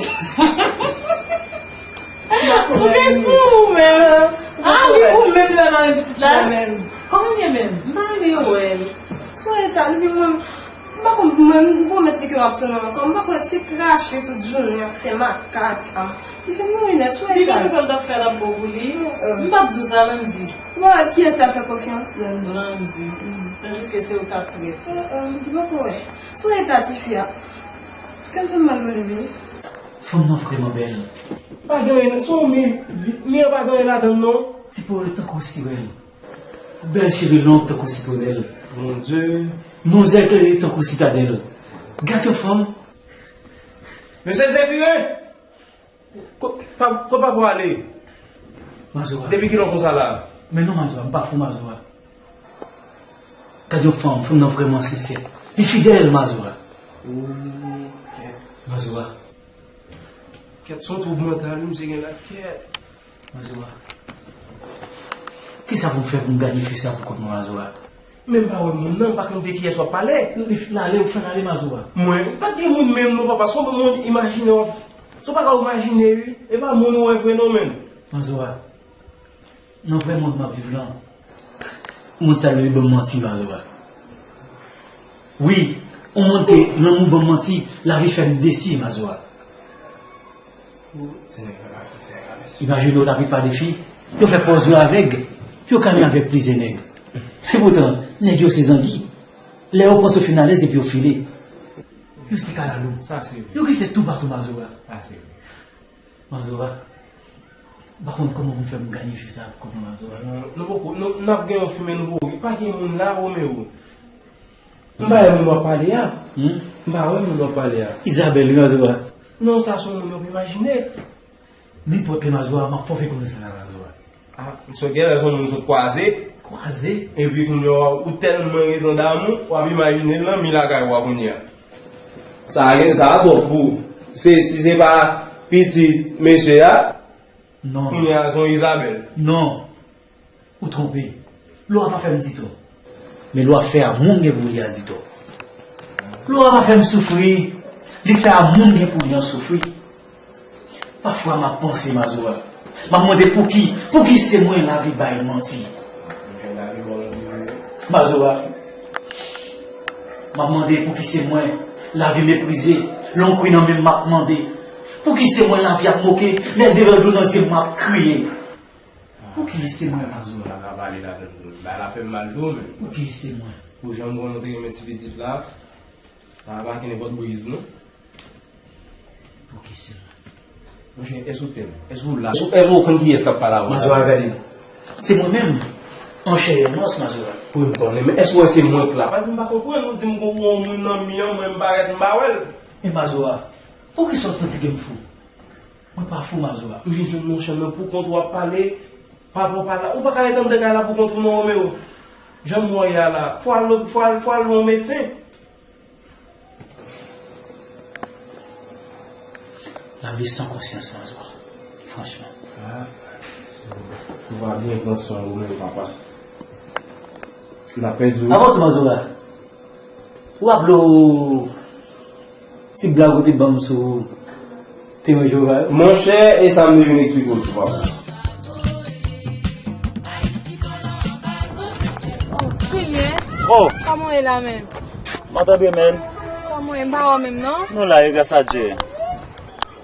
Ou gen sou ou menm. A, li ou menm nan mari pitit la? Mwen menm. Kòman l ye menm? M pa renmen wè l. Sou eta l, epi mwen, m pa konn, mwen, m pwomèt li ke m ap tounen ankò. M pa kwè ti krache tout jounen, ap fè makak. A, li fin mouri nèt, sou eta l. Li panse sa l t ap fè l ap bon pou li. M p ap di w sa, Landy. Bon, kiyès l ap fè konfyans, Landy? Landy. Tandiske se ou k ap trèt. Li poko wè. Sou eta tifi a. Kè m fè m mal pou li, wi. Fanm nan vrèman bèl. Pa gen anyen, se yon mi, mi an pa gen anyen ladan l non. Ti po tankou sirèn. Bèl cheve long tankou sitwonèl. Mon Dye. Manzè klere tankou sitadèl. Gad yon fanm. Mesye Zefiro! Ko-, pa, kote papa w ale? Mazora. Depi kilè w konsa la? Men non, Mazora, m pa fou, Mazora. Gad yon fanm, fanm nan vrèman sensè. Li fidèl, Mazora. Mazora. Kèt, se yon twoub mantal, wi, misye gen la, kèt. Mazora. Kisa pou m fè pou m gade fi sa pou kont mwen, Mazora? Men m pa wè moun nan, m pa konn de kiyès w ap pale. Non, li fin ale, ou fin ale, Mazora. Mwen, pa gen moun menm non, papa, se yon moun imajinè w ap, se yon bagay w imajine, wi. E pa moun ou wè vre non, menm. Mazora. Nan vrè mond m ap viv lan, mond sa yo li ban m manti, Mazora. Wi, yon mond ke lanmou ban m manti, lavi fè m desi, Mazora. Imajine w t ap ret pa de fi, yo fè pòz yo avèg, yo kale avèk plizyè nèg. Epoutan, nèg yo se zangi. Lè yo panse yo fin alèz epi yo file. Yo se kalalou. Yo glise toupatou, Mazora. Mazora, m pa konn kòman pou m fè pou m gade fi sa pou kont mwen, Mazora. Non, nou poko, nou, n ap gen yon fi, men nou poko. Pa gen moun la, Romeo. M pa wè moun w ap pale a. Hmm? M pa wè moun w ap pale a. Isabelle, wi, Mazora. Non, sa se yon moun yo p imajine. Nenpòt lè, Mazora, m ap fè w fè konesans ak Mazora. A, misye genlè se yon moun sot kwaze. Kwaze. Epi kounye a, ou tèlman ret an damou, w ap imajine l nan mi lakay ou a kounye a. Sa a gen, sa a twòp pou ou. Se, si se pa pitit mesye a, non, kounye a se yon Izabèl. Non. Ou twonpe. Lora pa fè m di tò. Men Lora fè a moun gen pou li a di tò. Lora pa fè m soufri. Li fè a moun gen pou li an soufri. Pafwa m ap panse Mazora. M ap mande pouki, pouki se mwen lavi bay manti. Mazora. M ap mande pouki se mwen lavi meprize. Lè yon kwi nan men m, m ap mande. Pouki se mwen lavi ap moke, lè de lòt dlo nan zye m, m ap kriye. Pouki se mwen, Mazora? Sa ka pale ladan tou. Bagay la fè m mal tou, men. Pouki se mwen? Pou jan m wè nou te renmen ti pitit la, sa pa ki nenpòt briz, non. Pouki se mwen? Monchè, èske ou te m? Èske ou la? Èske ou konn kiyès k ap pale avè w? Mazora, gade. Se mwen menm, an chè e an os, Mazora. Wi, m konnen, men èske w wè se mwen k la? Paske m pa konprann, ou di m gon yon moun nan mi an, mwen m parèt, m pa wè l. Men Mazora, poukisa w santi ke m fou? Mwen pa fou, Mazora. M vin jwenn monchè m nan poukont ou ap pale, pa pran pa la. Ou pa ka ret anndan kay la poukont ou non, Romeo. Jan m wè w ye a la, fò al, fò al, fò al wè yon medsen. Lavi san konsyans, Mazora. Franchman. Ah, si w pa byen pran swen ou menm, papa. N ap pèdi w. Avan tou, Mazora. Ou raple w ti blag ou te ban m sou temwen Jewova yo? Monchè, e sa m te vin eksplike w tou, papa. Oh, Senyè. Oh. Kòman w ye la menm? Mwen tande, men. Kòman w ye? M pa wè w menm, non? Nou la, e gras a Dye.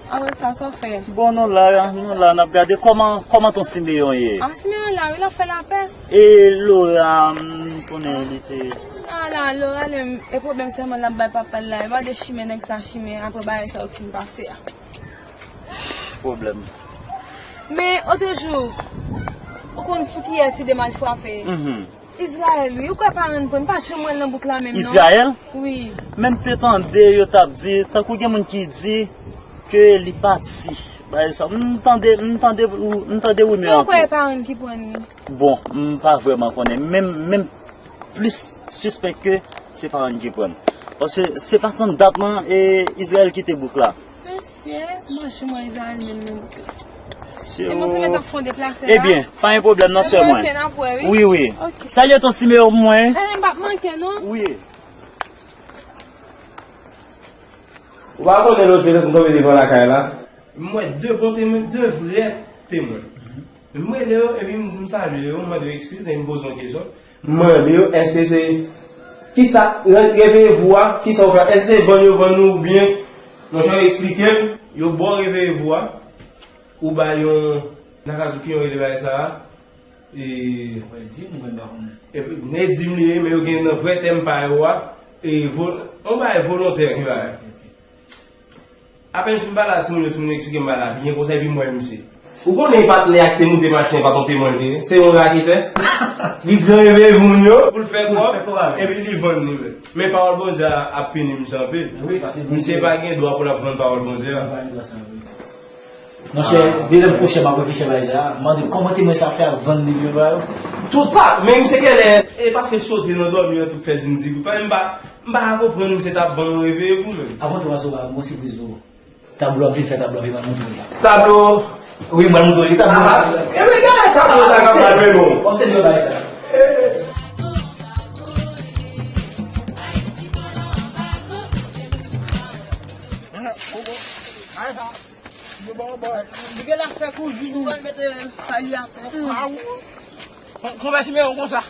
Apre sa, sa w fè? Bon, nou la, nou la, n ap gade kòman, kòman ton Simeyon ye. Ah, Simeyon la, wi, l ap fè lapès. E Lora, m konnen li te... Ah la, Lora, li, e pwoblèm sèlman l ap bay papa l la. E pa de chimè nèg sa chimè, apre bagay sa yo k fin pase a. Pwoblèm. Men, otrejou, ou konn sou kiyès li te mal frape? Mhm. Izrayèl, wi. Ou kwè paran l pran, m pa janm wè l nan bouk la menm, non. Izrayèl? Wi. Men m te tande yo t ap di, tankou gen moun ki di ke li pati. Bagay sa, m tande, m tande, m tande rimè an tou. Ou kwè paran l ki pran li? Bon, m pa vrèman konnen. Men, men m plis sispèk ke se paran l ki pran l. Paske se pa tann dat non, e, Izrayèl kite bouk la. Mesye, m pa janm wè Izrayèl menm nan bouk la. E mwen se mèt ap fè yon deplase la. Ebyen, pa gen pwoblèm non, sè mwen. Ebyen, oke, n ap wè, wi. Wi, wi. Oke. Salye ton Simeyon pou mwen. Ebyen, m p ap manke, non. Wi. Ou pa konnen lòt jou lè m kanpe devan lakay la? M wè de bon temwen, de vrè temwen. M rele yo, epi m di m salye yo, m mande yo eskiz, epi m poze yon kesyon. M mande yo, èske se, kisa, re-, reveye vou a, kisa w fè? Èske se vann yo vann ou oubyen, monchè, yo eksplike m, yo ba w reveye vou a, ou bay yon, nan ka di w ki jan yo rele bagay sa a, e, epi, men di m li ye, men yo gen nan vrè tèm pa yo a, e, vol-, yon bagay volontè ki bagay. Apèn fin pale a timoun yo, timoun yo eksplike m bagay la byen konsa, epi m wè misye. Ou konnen patnè a ki te moute machin an pa t yon temwen l te ye? Se yon raketè. Li pran reveye moun yo pou l fè kòb, epi li vann li menm. Men pawòl Bondye a ap pini misye anpil. Wi, paske misye pa gen dwa pou l ap vann pawòl Bondye a. Li pa gen dwa sa, wi. Monchè, dezyèm pwochè m ap reflechi a bagay sa a, mande kòman temwen sa fè ap vann liv yo ba yo. Tout sa, men misye genlè, e paske l sote nan dòmi an tou k fè di m di wi. Paske m pa, m pa ka konprann misye t ap vann yon reveye pou menm. Avan tou, Mazora, m gon sipriz pou ou. Tablo ap vin fè tablo ap vin moutre w la. Tablo? Wi, m pral moutre w li, tablo. Ah, e men gade tablo sa k ap pral mennen w. W ap sezi wè bagay sa. Li gen la fè kou jou nou pral mete fay li atè. Kon, konvèsi men yo konsa.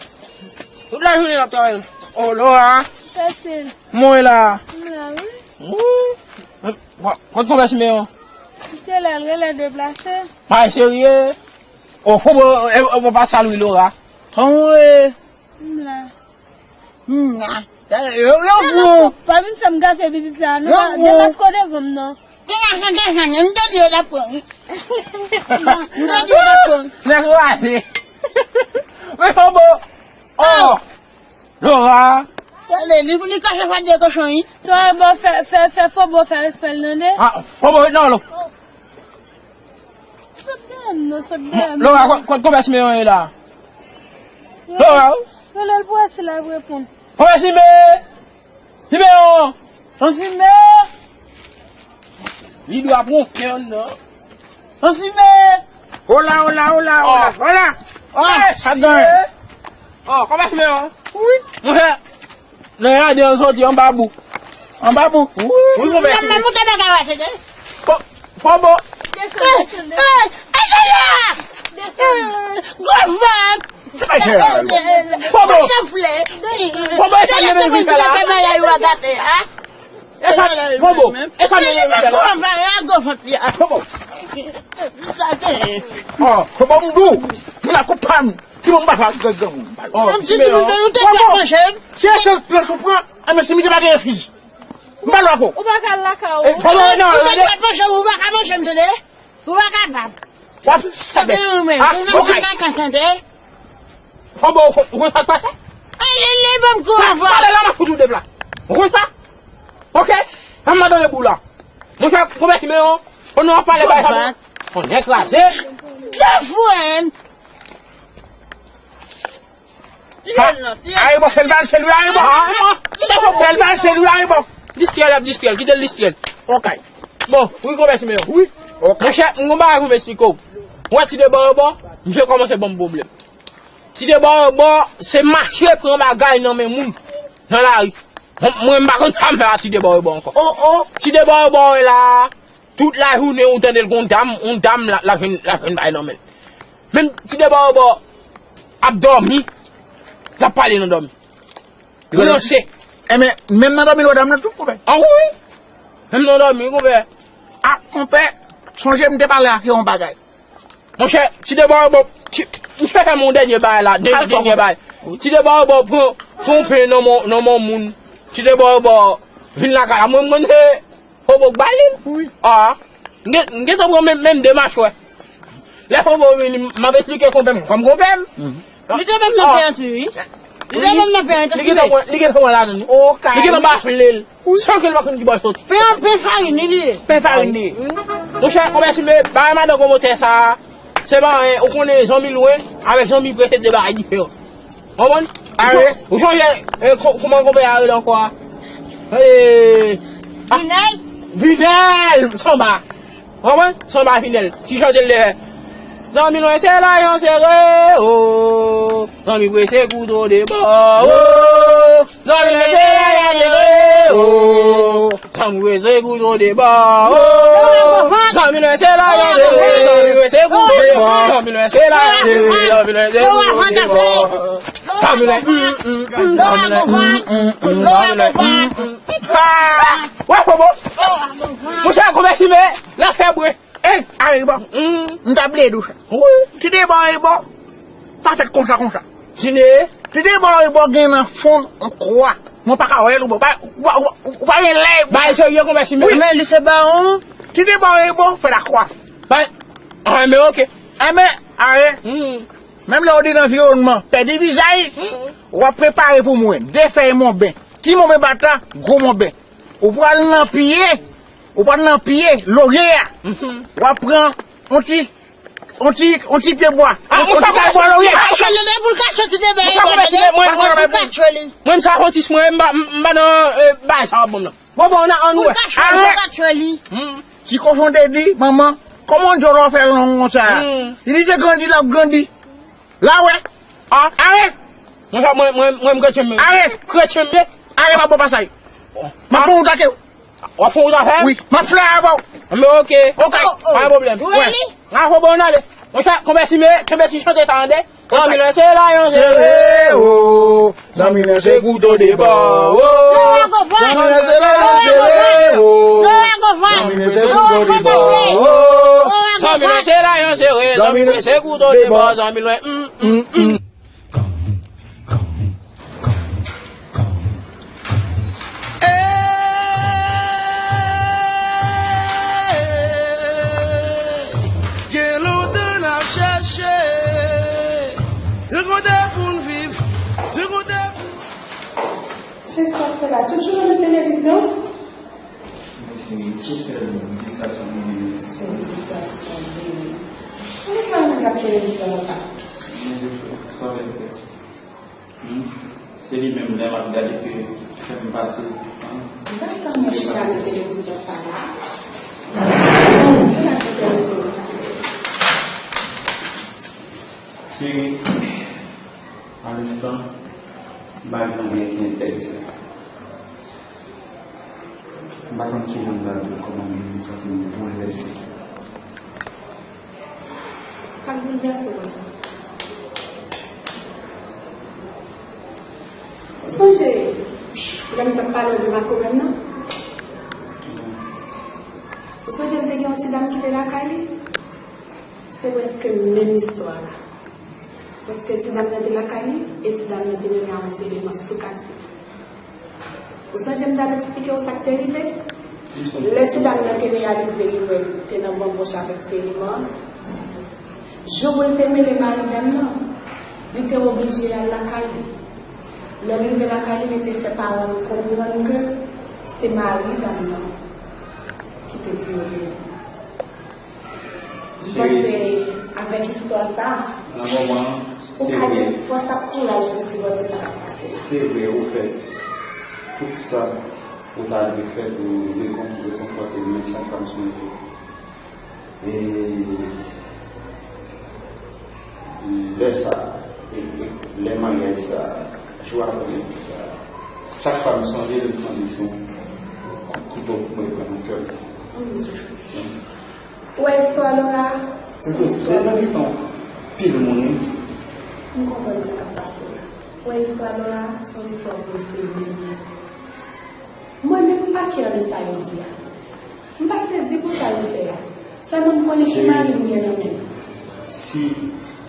Tout lajounen l ap travay. Oh, Lora. Fasil. Mwen la. M la, wi. Wi. Bon, kot konvèsi men yo? Misye la, l genlè deplase. Pa serye. Oh, fò bon, e, e, bon, pa sal wi, Lora. Anmwe. M la. M la. Yo, yo, gwo. Pa vin fè m gate vizit la, non. Yo, gwo. Depaske w devan m, non. Gen lajan, gen lajan, m te di yo t ap pran, wi. M te di yo t ap pran. Nèg raje. Men fò bon. Oh. Lora. Tande, li, li kache fwa de kochon, wi. Tande, bon, fè, fè, fè fò bon, fè respè l, tande. Ah, fò bon, non, non. Sot dèyè m non, sot dèyè m. Lora, kon, kon, konbyen simen yo ye la? Rele l pou wè si l ap reponn. Kòman Simeon? Simeon! Ton Simeon! Li dwe ap wonfle anndan. Ton Simeon! Hola, hola, hola, hola, hola! Oh, sa t genyen? Oh, kòman Simeon? Wi. Monchè, nan jaden an soti anba bouk. Anba bouk? Wi. Wi, monchè. Mwen monte bagay la, se de. Fò, fò bon. Desann, desann, desann. Desann. Gwo vant! Fò bon. Fò bon, e sa m te vin fè la. E sa, fò bon, e sa m te vin fè la. Fò bon. Oh, fò bon, m dou. Moun la koup pa m. Ti moun pa sa, gran, gran moun. Oh, ti men, yo te fè panche. Si e sèl plan sou pran, a men si mi te pa gen fizi. M pa lwa ko. Ou pa ka lakay ou. Fò bon, non, ou te dwe panche, ou pa ka panche, m tande. Ou pa kapab. W ap sabe. Ou pa ka tande. Fò bon, ou konn sa k pase? Ay, li, li ban m kou anvan. Pale la, m ap fout ou de pla. Ou konn sa? Ok? An m tande bou la. Monchè, konbyen ki men yo? Konnen w ap pale bay sa. Konnen kraze. Tè fou, en. Tire l non, tire l. Arebò, fè l bal, se li arebò. Fè l bal, se li arebò. Distrè l, ap distrè l, kite l distrè l. Ok. Bon, wi, konbyen ki men yo? Wi. Ok. Monchè, m gon bagay pou m esplike w. Ou wè ti de bò yo bò, misye kòmanse ban m pwoblèm. Ti de bò yo bò, se mache pran bagay nan men moun, nan lari. Mwen, mwen, m pa konn sa m fè a ti de bò yo bò ankò. Oh, oh. Ti de bò yo bò la, tout lajounen ou tande l gon dam, yon dam la, la jwenn, la jwenn bagay nan men l. Menm ti de bò yo bò ap dòmi, l ap pale nan dòmi. Ranse. Enben, menm nan dòmi l wè dam nan tou, konpè. Ah wi, wi. Menm nan dòmi, konpè. Ah, konpè, sonje m te pale ak yo yon bagay. Monchè, ti de bò yo bò, ti, m fè fè m yon dènye bagay la, de, dènye bagay. Ti de bò yo bò pran, pran yon pen nan men, nan men moun. Ti de bò yo bò vin lakay la. Mwen, m konn se Hobo k ba li l. Wi. Ah. M gen, m gentan pran menm, menm demach, wè. Lè Hobo vini, m ap esplike konpè m, kòm konpè m. Li te menm nan pen an tou, wi. Li te menm nan pen an tou, li gentan pran, li gentan pran ladan l, wi. Li gentan bafle l. San ke l pa konn ki bò l soti. Pen, pen farin li ye. Pen farin li ye. Monchè, konbyen ki men, bagay madan gwo motè sa, se pa anyen, ou konnen zanmi lwen avèk zanmi pre se de bagay diferan. Konprann? Ou sonje, eh, kòman konpè a rele ankò a? Eh, ah, Vinèl? Vinèl! Sanba! Konprann? Sanba Vinèl. Ti chante l te fè. Zanmi lwen se lajan sere, oh. Zanmi pre se kouto de bò, oh. Zanmi lwen se lajan sere, oh. Zanmi lwen se kouto de bò, oh. Zanmi lwen se lajan sere, zanmi lwen se kouto de bò. Zanmi lwen se lajan sere, zanmi lwen se kouto de bò. Zanmi lwen, mm, mm, mm, zanmi lwen, mm, mm, mm, zanmi lwen, mm, mm. Ah! Wè, Fobo. Monchè, konbyen ki men, l ap fè bren. Ey, Arebò. M ta bliye di w sa. Wi. Ti de bò Arebò pa fèt konsa, konsa. Ti de? Ti de bò Arebò gen nan fon l yon kwa. Mwen pa ka wè l, ou pa, ou pa, ou pa, ou pa gen lè. Bay serye konbyen ki men. Wi. Men li se bawon. Ti de bò Arebò fè lakwa. Bay, ah, men ok. Enben, are. Menm lè w di nan anviwònman, pèdi vizaj, w ap prepare pou mwen. De fèy monben. Ti monben bata, gwo monben. Ou pral nan pye, ou pral nan pye lorye a. W ap pran yon ti, yon ti, yon ti pye bwa. Ah, yon ti kay bwa lorye. Mwen, mwen, mwen, mwen sa fè yon ti mwen, m pa, m pa nan, eh, bagay sa w ap ban m nan. Bon, bon, ann wè. Ti kochon te di, manman, kòman djòlò fè long konsa? Li di se grandi l ap grandi. La wè. Ah. Arè. Mwen, mwen, mwen, mwen, m kretyen m ye. Arè. Kretyen m ye. Arè, m ap ba w pasaj. M ap fè yon wout ak ou. W ap fè yon wout avè m? Wi. M ap fè avè w. Men ok. Ok. Pa gen pwoblèm. Wè. N a fè bon ale. Monchè, konbyen ki men, kenbe ti chante sa tande. Zanmi lwen se lajan sere, oh. Zanmi lwen se kouto de bò, oh. Zanmi lwen se lajan sere, oh. Zanmi lwen se kouto de bò, oh. Zanmi lwen se lajan sere, zanmi lwen se kouto de bò, zanmi lwen, mm, mm, mm. Gen lontan n ap chèche yon kote pou n viv, yon kote pou... Chèf, sa k fè la? Tout jounen nan televizyon? Mwen cheri, se sèl distraksyon mwen genyen. Sèl distraksyon mwen genyen. Mwen pa renmen gade televizyon non pa. Mwen je fè, sa w vle fè? Se li menm lè m ap gade ke fè m pase. Gad kòman chita nan televizyon sa la. Cheri, a lenstan, m pa gen anyen ki enterese. M pa konn kijan m pral di w kòman m santi m boulvèse. Sa k boulvèse w? Ou sonje lè m t ap pale w de makomè m nan? Ou sonje l te gen yon ti dam ki te lakay li? Se prèske menm istwa la. Paske ti dam nan te lakay li, e ti dam nan te renmen a yon ti eleman sou katye. Ou sonje m t ap eksplike w sa k te rive? Lè ti dam nan te reyalize li wè l te nan banbòch avèk ti eleman an, jou pou l te mele mari dam nan, li te oblije al lakay li. Lè l rive lakay li, li te fè paran l konprann ke se mari dam nan ki te vyole l. M panse avèk istwa sa a, ou ka gen fòs ak kouraj pou sipòte sa k ap pase. Se vre, ou fè tout sa ou ta dwe fè pou rekon-, rekonfòte l, men chak fwa m sonje, e, lè sa a, e, e, lè maryaj sa a, jou avènti sa a, chak fwa m sonje l, m santi se yon kout kouto pou mwen pran nan kè m. Ou wè istwa Laura? Se yon istwa trè trè pil moun, wi. M konprann sa k ap pase w la. Ou wè istwa Laura, se yon istwa pou seri. Mwen menm, m pa kè de sa yo di a. M pa sezi pou sa yo fè a. Sèlman m konnen ki mari m gen nan men l. Si,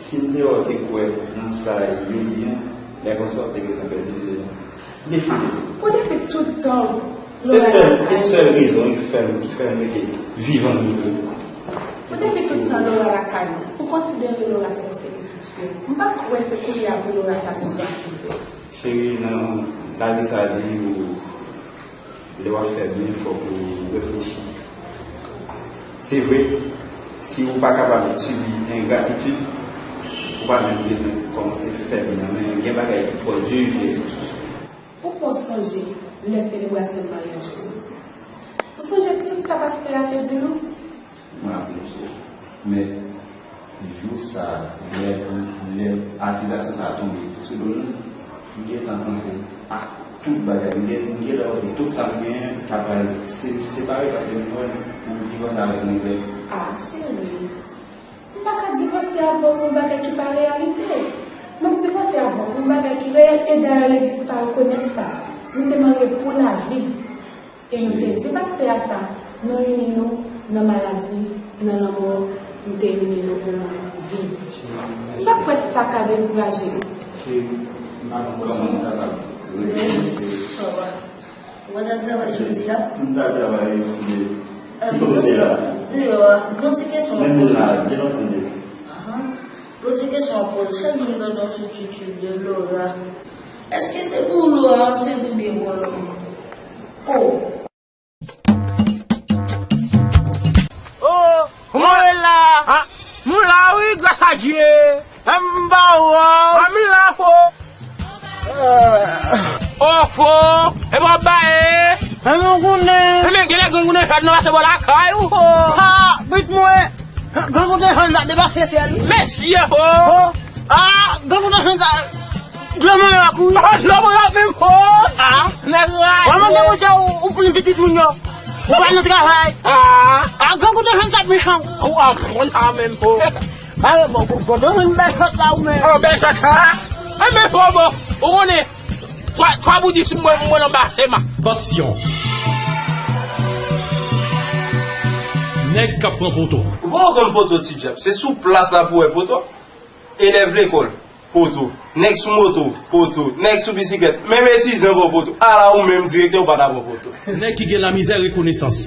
si m te wè w te kwè nan sa yo di a, lè konsa w te gentan pèdi de. Defini. Pou depi tout tan, Laura lakay nou. Se sèl, se sèl rezon ki fè m, ki fè m rete vivan, m rete. Pou depi tout tan, Laura lakay nou. Ou konsidere Laura tankou se pitit fi w. M pa kwè se kounye a pou Laura ta konsa rive. Cheri, nan lavi sa di ou, lè w ap fè byen, fòk ou reflechi. Se vre, si ou pa kapab sibi engratitid, ou pa menm bezwen kòmanse fè byen. Men gen bagay ki twò di ke. Ou poko sonje lè selebrasyon maryaj ou? Ou sonje tout sa pastè a te di nou? Mwen ap sonje. Men, jou sa a, lè, lè akizasyon sa a tonbe sou do nou, m gentan panse a tout bagay. M gen, m gentan panse tout sa m genyen ta pral se, separe, paske m wè pou m divòse avèk yon nèg. Ah, cheri, m pa ka divòse avè w pou yon bagay ki pa reyalite. M ap divòse avè w pou yon bagay ki reyèl, e dayè legliz pa rekonèt sa. Nou te marye pou lavi. E nou te di pastè a sa, nou ini nou nan maladi, nan lanmò, nou te ini nou pou nou viv. M pa kwè sa ka dekouraje nou. Cheri, m pa konn kòman m kapab rekonèt se. Sa va? Ou pa t al travay jodi a? M t al travay jodi. Ki kote w te la? Deyò a. Gon ti kesyon. Menm la, byen antann. Ahan. Gon ti kesyon pou ou. Chak jou m tande yon ti titid de Laura. Èske se pou Laura se oubyen pou lòt moun? Oh. Oh, mwen la. Ah, mwen la wi, gras a Dye. M ba ou. Ah, mwen la fo. Oh, fo. E bon, ba e. Grangonnen. E men, genlè grangonnen fèt nan pase bò lakay ou, fo. Ha, bit mwen. Grangonnen fèt nan depase sèl. Mesye, fo. Fo. Ah, grangonnen fèt nan. Dlo mwen la kouri. Ah, dlo mwen la menm, fo. Ah, nèg la. Ou mande mwen ou, ou pran pitit moun yo. Ou pa nan travay. Ah. Ah, grangonnen fèt nan mechan. Ou a konn sa menm, fo. Pale bon, bon, bon, bon, bon, bèl chòt la ou menm. Oh, bèl chòt sa. E men fo bon, ou konnen, twa, twa boudi si mwen, mwen anba sema. Tansyon. Nèg k ap pran poto. Ou poko konn poto, ti djab. Se sou plas la pou wè poto. Elèv lekòl, poto. Nèg sou moto, poto. Nèg sou bisiklèt. Menm etidyan pran poto. Ala ou menm direktè ou pa ta pran poto. Nèg ki gen lamizè rekonesans.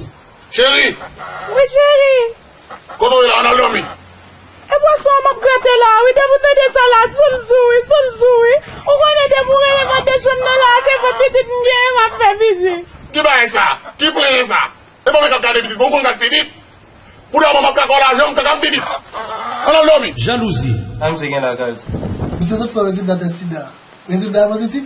Cheri! Wi, cheri! Kote w ye la, ann al dòmi? E bwason an m ap grate la, wi, depi w tande sa la, sou m sou, wi, sou m sou, wi. Ou konnen depi w rele m antre chanm nan la, se pou pitit m genyen m ap fè pitit. Ki bagay sa? Ki plenyen sa? E pa mwen k ap gade pitit mwen, ou konn gad pitit? Pou de manman m ap kaka w lajan, m kaka m pitit. Ann al dòmi. Jalouzi. A misye gen lakay sa. Misye sot pran rezilta tès sida. Rezilta a pozitif?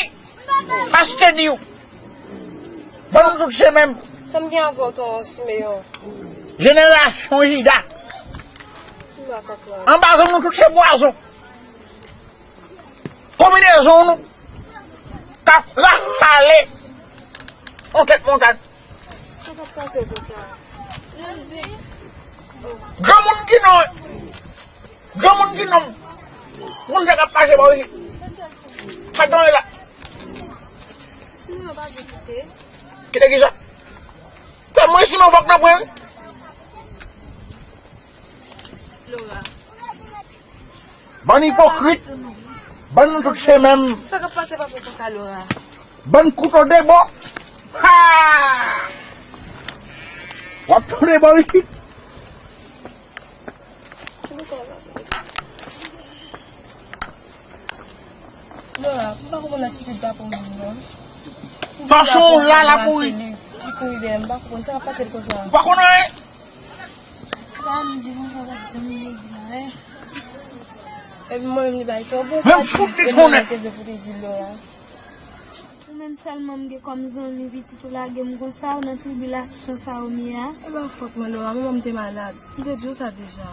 Hey! Achte di w. Ban nou tout se menm. Sa m gen avè w, ton Simeyon? Jenerasyon Jida. M pa ka kwè. Anba zon nou tout se pwazon. Konbinezon nou k ap rafale yon tèt montag. Sa k ap pase konsa? Granmoun ki non, granmoun ki non, moun sa k ap pase bò isit. Sa k genyen la? Sinon, pa di kite. Kite ki sa? Tèlman sinon fòk nan pwen. Laura. Bann ipokrit. Bann nou tout se menm. Sa k ap pase pa fè konsa, Laura? Bann kouto de bò. Ha! W ap tounen bò isit. Laura, m pa konprann atitid papa w menm non. Fason w la la pou li. Li kouri dèyè m, m pa konprann sa k ap pase l konsa. Ou pa konn anyen. Sa m di konsa, w ap janm vle di anyen. Epi mwen menm li bay twòp bon pati. Men m fout li tounen. Te vle pou te di Laura. Ou menm sèlman m gen kòm zanmi, pitit ou lage m konsa, ou nan tribilasyon sa ou m ye a. E pa fòt mwen, Laura, manman m te malad. M te di w sa deja.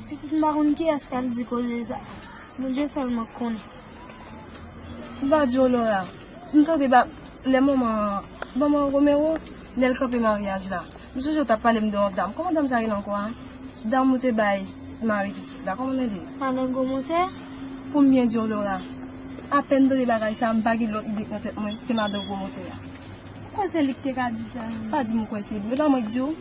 Pitit m pa konn kiyès k al di koze sa. Bondye sèlman k konnen. M pa di w, Laura. M tande ba, lè manman, manman Romero, lè l kanpe maryaj la. M sonje w t ap pale m de yon dam. Kòman dam sa rele ankò a? Dam ou te bay mari pitit la. Kòman l rele? Madan Gwo Motè? Pou m byen di w, Laura, apèn m tande bagay sa, m pa gen lòt ide k nan tèt mwen, se madan Gwo Motè a. Ou kwè se li k te ka di sa menm? Pa di m ou kwè se li. E pa mwen k di w.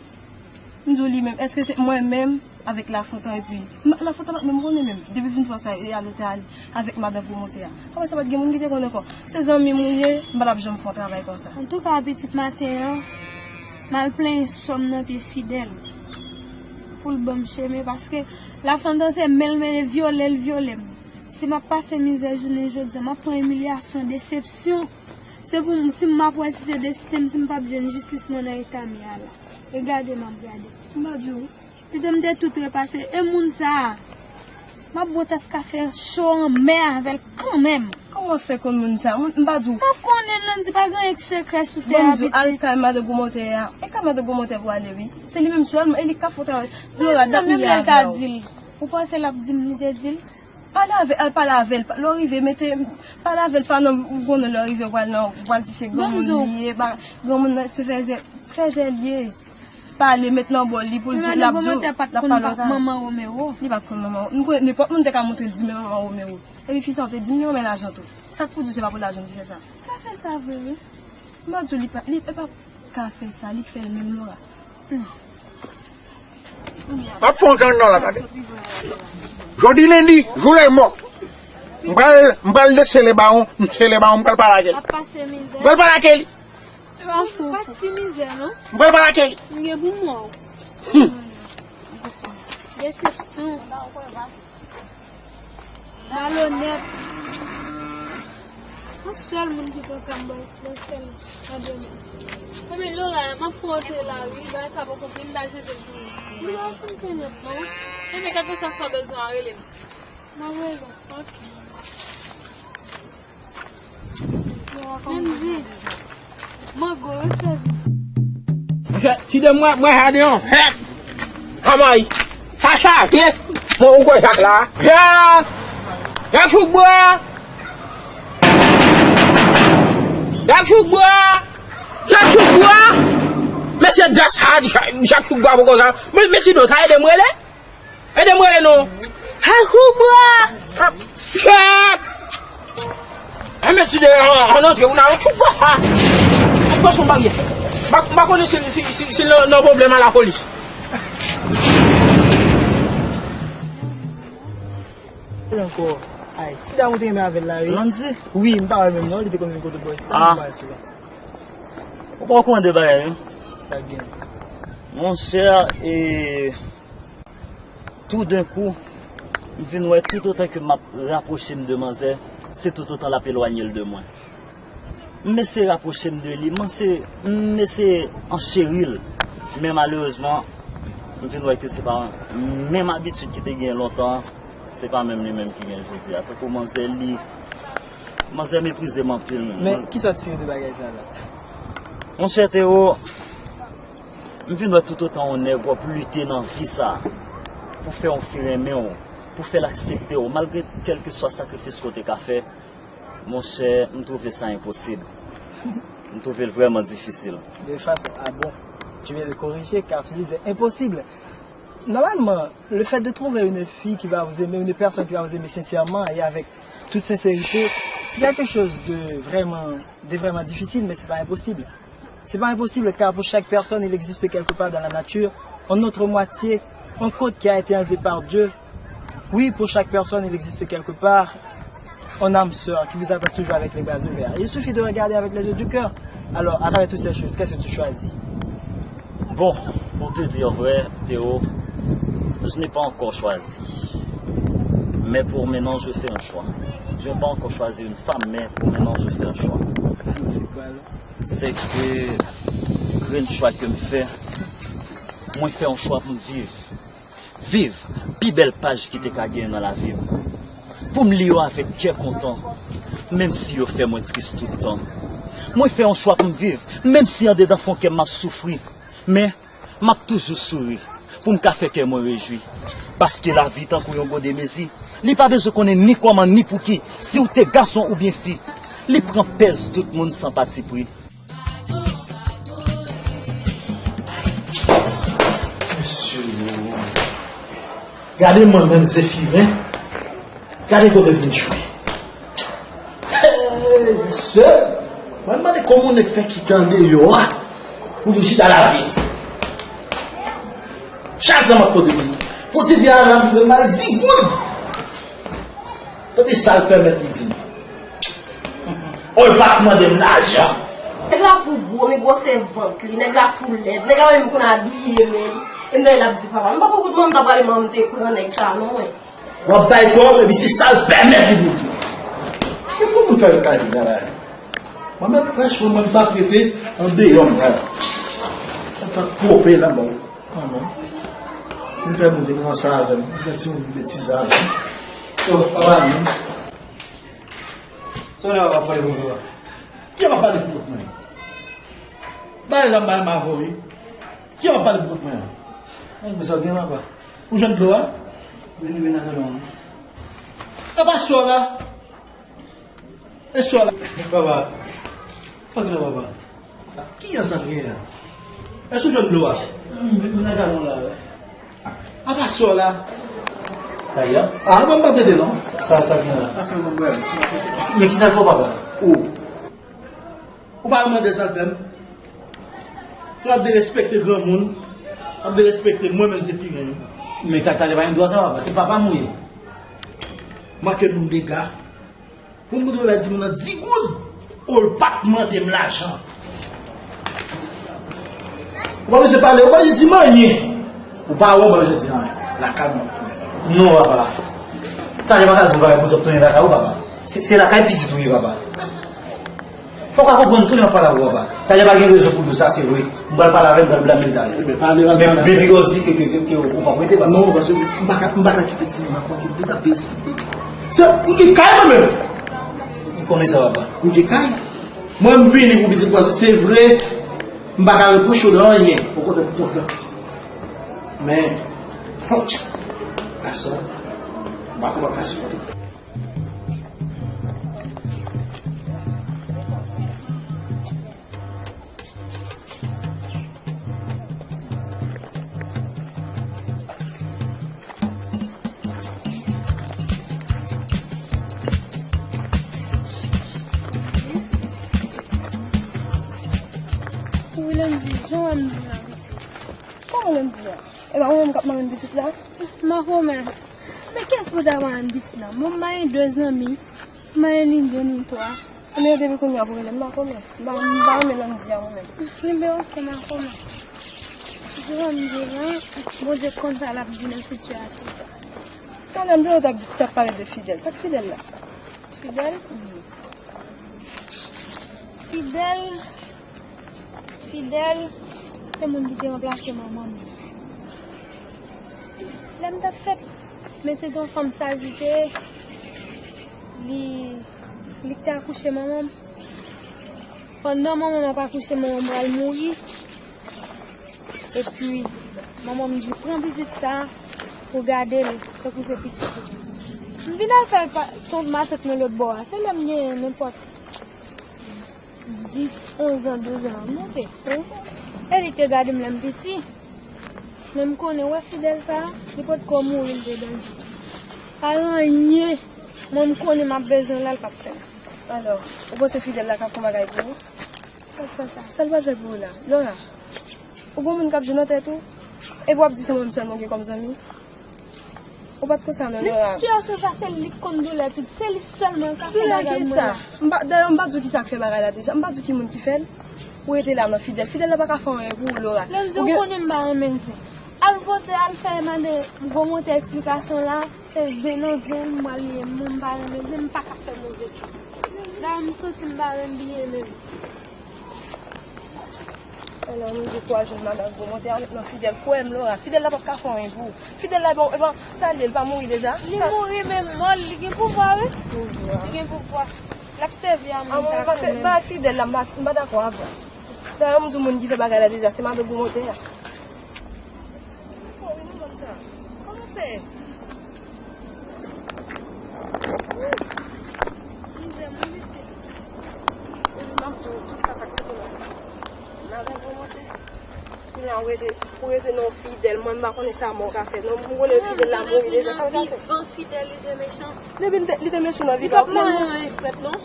M di w li menm. Èske se mwen menm? Avèk Lafontan epi, m, Lafontan pa t menm konnen menm. Depi fin fwa sa, e a lotèl avèk madan pwomotè a. Apre sa, pa t gen moun ki te konnen ankò. Se zanmi m ou ye, m pa t ap janm fè yon travay konsa. Antouka, pitit maten an, m al plenyen sè m nan pye Fidèl pou l ban m chemen, paske Lafontan se men l men l, vyole l vyole m. Si m ap pase mizè jounen jodi a, m ap pran imilyasyon, desepsyon. Se pou m, si m ap wè si se desten m, si m p ap jwenn jistis mwen nan eta m ye a la. E gade m ap gade. M pa di w. Pito m te tou trepase. E moun sa a, m ap bwè yon tas kafe cho anmè avè l kanmenm. Kòman w fè konn moun sa a? Moun, m pa di w. M pa konnen l, non, di pa gen anyen k sekrè sou tè a, pitit. Bon, m di w, al kay madan gwo motè a. E kay madan gwo motè pou ale, wi. Se li menm sèlman, e li k ap fè travay. Lora, dat m ye avè w. Ou panse l ap di m li te di l? Pale avè l, al pale avè l. Lè w rive, mete, pale avè l, pa nan, ou konnen lè w rive, ou pral nan, ou pral di se granmoun li ye, pa, granmoun nan se fèzè, fèzè l ye. Pale, met nan bò l, li pou l di, l ap di w, l ap pale avè l. Manman Romero. Li pa t konn manman, m konnen nenpòt moun te ka montre l di men manman Romero. Epi fi sa w te di m li renmen lajan tou. Sa k pou di w se pa pou lajan l te fè sa? L pa fè sa vre, wi. M ap di w, li pa, li pa ka fè sa, li k fè l menm, Lora. M ap fè yon jan nan la, tande. Jodi lendi, jou lèmò. M pral, m pral desele bawon, m sele bawon, m pral pale ak li. M pral pale ak li. M pral pale ak li. Desepsyon. Malonèt. Yon sèl moun ki pran kè m, bòs, yon sèl, André menm. Ebyen, Lola, m ap fè w antre la, wi, bagay sa poko fini, m ta jete l pou ou. M pa fin fè nèt, non. Ebyen, kèlkeswa sa w bezwen an, rele m. M ap rele w, ok. Menm zen. Mango, yo sèvi. Ti de mwen, mwen jade yon fèt. Anmay. Sa chaje. Mwen ou kwè Jak la. Jak. Jak Chouk Bwa. Jak Chouk Bwa. Jak Chouk Bwa. Mesye das hard Jak Chouk Bwa poko sa. Men, men ti do sa ede mwen rele. Ede m rele non. Hakou bwa. Chak. Enben si de an antre ou nan chou bwa. Pase yon baryè. M pa konnen si si si si nan nan pwoblèm a lapolis. Ankò. Ay, ti dam ou te renmen avè l la, wi. Landy? Wi, m pa wè l menm non, li te konn vin kote bòs la, m pa wè sou la. Ou pa okouran de bagay, wi. Sa gen. Monchè, e, toudenkou, m vin wè toutotan ke m ap rapwoche m de manzè, se toutotan l ap elwanye l de mwen. M eseye rapwoche m de li, m eseye, m eseye ancheri l. Men malerezman, m vin wè ke se pa menm abitid ki te gen lontan an, se pa menm li menm ki gen jodi a. Tankou manzè li, manzè meprize m anpil menm. Men ki sa w tire de bagay sa la? Monchè Teo, m vin wè toutotan yon nèg w ap lite nan vi sa pou fè yon fi renmen w, pou fè l aksepte w, malgre kèlkeswa sakrifis ke w te ka fè, monchè, m twouve sa enposib. M twouve l vrèman difisil. De fason, ah bon, tu viens de corriger car tu disais impossible. Normalement, le fait de trouver une fille qui va vous aimer, une personne qui va vous aimer sincèrement et avec toute sincérité, c'est quelque chose de vraiment, de vraiment difficile, mais c'est pas impossible. C'est pas impossible car pour chaque personne, il existe quelque part dans la nature une autre moitié, un côté qui a été enlevé par Dieu. Oui, pour chaque personne, il existe quelque part une âme sœur qui vous attend toujours avec les bras ouverts. Il suffit de regarder avec les yeux du cœur. Alors, à travers toutes ces choses, qu'est-ce que tu choisis? Bon, pour te dire vrai, Théo, je n'ai pas encore choisi. Mais pour maintenant, je fais un choix. Je n'ai pas encore choisi une femme, mais pour maintenant, je fais un choix. Se ke grenn chwa ke m fè, mwen fè yon chwa pou m viv. Viv pi bèl paj ki te ka genyen nan lavi m. Pou m li yo avèk kè kontan, menm si yo fè mwen tris tout tan. Mwen fè yon chwa pou m viv, menm si andedan fon kè m m ap soufri. Men, m ap toujou souri pou m ka fè kè mwen rejwi. Paske lavi tankou yon gode mezi, li pa bezwen konnen ni kòman ni pouki, si w te gason oubyen fi. Li pran pèz tout moun san patipri. Mesye yo, gade mwen menm Zefiren. Gade kote m vin chwe. Hey, mesye! Mwen mande kòman nèg fè kite andeyò a pou vin chita lavil. Chak tan m ap pote pou di, pou ti fi a la m mal di goud. Tande sa l pèmèt li di m. O, l pa t mande m lajan. Nèg la twò gwo, men gwosè vant li, nèg la twò lèd, nèg la pa menm konn abiye menm. E m tande l ap di papa m, m pa konn kote mwen m ta prale mwen te pran nèg sa non mwen. W ap bay kòb, epi se sa l pèmèt li pou di. Se pou moun fè l kay vin la. Mwen menm, franchman, mwen m pa prete andeyò m la. Mwen pa kope la, bon. Mwen menm. Mwen fè moun vin ranse avè m. Mwen fè timoun vin betize avè m. So, papa, non. Sa w lè w ap pale pou papa? Ki ap pale pou kont mwen? Bagay la m pa renmen avè w, wi. Ki ap pale pou kont mwen an? Ay, men sa w gen, papa. Ou jwenn dlo a? Vin, vin nan galon an. Apa sè w la? E sè w la? Papa, sa w gen la, papa? Kiyès sa k genyen an? Èske w jwenn dlo a? Vin, vin nan galon la, wi. Apa sè w la? Sa y a? A, ban m pa pede non. Sa, sa gen la. Sa fè mwen bwè. Men ki sa l fè w, papa? O. Ou pa mande sa l fè m. L ap derespekte granmoun. L ap derespekte mwen menm se pi granmoun. Men ta, talè pa gen dwa sa, papa. Se papa m ou ye. Manke moun dega. Pou m kote w la di moun nan di goud, o l pa t mande m lajan. Ou pa bezwen pale, ou pa bezwen di m anyen. Ou pa wè w pa bezwen di anyen. Lakay mwen ap tounen. Non, papa. Talè pa ka di w bagay pou di w ap tounen lakay ou, papa. Se, se lakay pitit ou ye, papa. Ou ka konprann tou lè m ap pale avè w, papa. Talè pa gen rezon pou di w sa, se vre. M pral pale avè l, m pral blame l talè. Ebyen, pale, pral pale avè l. Men, men pi w di ke, ke, ke, ke ou p ap rete, papa. Non, paske m pa ka, m pa ka kite ti moun ap manke m de tap de espri. Se, m gen kay mwen menm. M konnen sa, papa. M gen kay. Mwen, m vini pou pitit mwen, se vre. M pa ka repwoche w nan anyen. Okontrè, m kontan. Men, gason, m pa konprann ka sipòte. Wi, Landy, jan w wè m di w la, pitit. Kòman Landy a? E pa ou menm k ap marrenn pitit la? Makomè, men kiyès pou ta marrenn pitit la? Bon, m marye de zanmi, m marye ni de ni twa. Ebyen, depi kounye a pou rele m Makomè. M pa, m pa renmen Landy a mwen menm. Ebyen, oke, Makomè. Jan m di w la, Bondye konn sa l ap di nan sitiyasyon sa. Talè m te wè w t ap, t ap pale de Fidèl. Sa k Fidèl la? Fidèl? Fidèl, Fidèl, se moun ki te ranplase manman m. Lè m t ap fèt, men se te yon fanm saj li te ye, li, li te akouche manman m. Pandan manman m ap akouche, manman m pral mouri. Epi, manman m di, "Pran pitit sa a pou gade l, tankou se pitit ou." M vin al fè pa, ton, matant mwen lòt bò a. Se lè m gen nenpòt dis, onz an, douz an, m monte. E li te gade m lè m piti. Men m konnen, wè Fidèl sa a, li potko mouri, li te danje. Pa gen anyen, mwen m konnen m ap bezwen l la, l p ap fè l. Alò, ou panse Fidèl la ka fè yon bagay pou ou? Sa l pral fè pou ou la? Laura, ou gon moun k ap jwe nan tèt ou? Epi w ap di se mwen menm sèlman w gen kòm zanmi? Ou pa t konsa non, Laura. Men sitiyasyon sa, se li k konn doulè pitit, se li sèlman k ka fè bagay pou mwen la. M pa, dayè, m pa di w kisa k fè bagay la deja. M pa di w ki moun ki fè l. Ou rete la nan Fidèl. Fidèl la pa ka fè anyen pou ou, Laura. Landy, ou konnen m pa renmen zen. Al vote, al fè mande gwo montè eksplikasyon la. Se zen nan zen m pral ye, mwen m pa renmen zen, m pa ka fè move ti. Dayè m santi m pa renmen byen menm. Alò, nou di kouraj jwenn madan gwo montè a, nan Fidèl, kwè m, Laura. Fidèl la p ap ka fè anyen pou ou. Fidèl la, bon, epa, sa l ye, l pa mouri deja? Li mouri, men mò l, li gen pouvwa, wi. Pouvwa. Li gen pouvwa. L ap sèvi a moun sa kanmenm. Ba Fidèl la, m pa, m pa dakò avè w. Dayè, m di w moun ki fè bagay la deja, se madan gwo montè a. Oh, wi, nou konn sa. Kòman fè? Mizè, mwen pitit. Epi m ap di w tout sa, sa k mete nan sa. Madan gwo montè. Kounye a, ou rete, ou rete nan Fidèl. Mwen, m pa konnen sa mò ka fè. Non, m konnen Fidèl la mouri deja, sa w ka fè? Vivan Fidèl, li te mechan. Depi li te, li te mechan nan vi pa w. Li p ap manyen anyen frèt, non.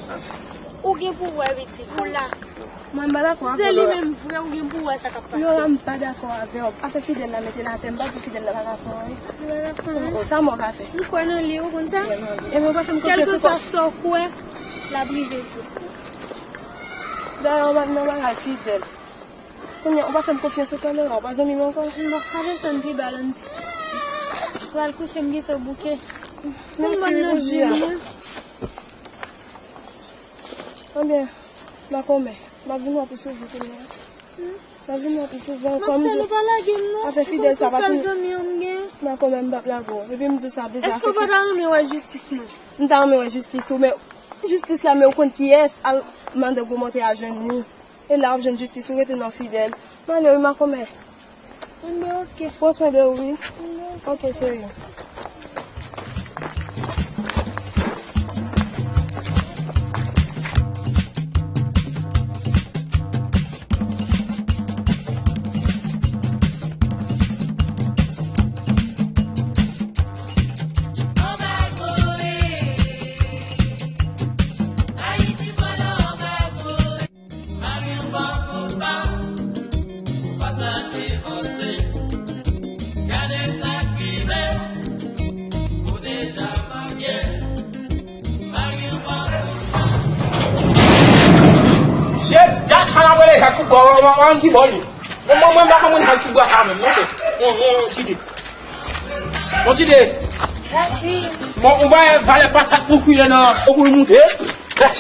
Ou gen pou wè, pitit. Ou la. Mwen, m pa dakò avè w, Laura. Se li menm vre, ou gen pou wè sa k ap pase. Laura, m pa dakò avè w. Afè Fidèl la, mete l atè, m pa di Fidèl la pa ka fè anyen. Li pa ka fè anyen. Oh, sa mò ka fè. M kwè nan li, ou konn sa? M kwè nan li. Ebyen, ou pa fè m konfyans ankò. Kèlkeswa sa w kwè, l ap rive vre. Dayè, ou pa t nan bagay Fidèl. Kounye a, ou pa fè m konfyans ankò, Laura, ou pa zanmi m ankò. M p ap ka desann pi ba, Landy. Pral kouche, m gentan bouke. Mèsi, wi, Bondye. Ebyen, Makomè, m ap vin wè w pi souvan kounye a. M ap vin wè w pi souvan. Kòm m di w, afè Fidèl sa pa fini. Makomè, m p ap lage w. Epi m di w sa deja. Èske w pa ta renmen wè jistis mwen? M ta renmen wè jistis ou, men jistis la, men ou konn kiyès? Al mande gwo montè a jwenn li. E la w ap jwenn jistis ou, rete nan Fidèl. M ale wi, Makomè. Enben, oke. Pran swen de ou, wi. Enben, oke. Oke, cheri. Shit, dat sa la wè lè jak pou bò, wè, wè, wè, ki bò li. Mwen, mwen, mwen, m pa konprann jak pou bò sa menm, non, se. On, on, on, ti de. On, ti de. Mèsi. Bon, ou va, valè patat pou kwiye nan, pou kwiye moute.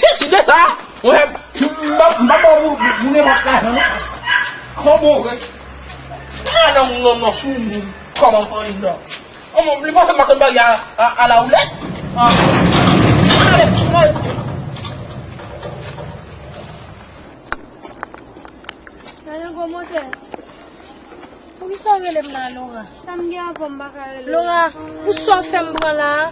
Shit, ti de sa. Mwen, m pa, m pa ba w pou, pou nenpòt lajan, non. Kòman w wè? Pa nan, nan, nan, sou moun, kòman w nan? Kòman, li pa fè m pa konn bagay a, a, a la woulèt? Ah. Ale, ale. Gade gwo motè. Poukisa w rele m la, Laura? Sa m gen avè w, m pa ka rele w. Laura, pou sa w fè m pran la a,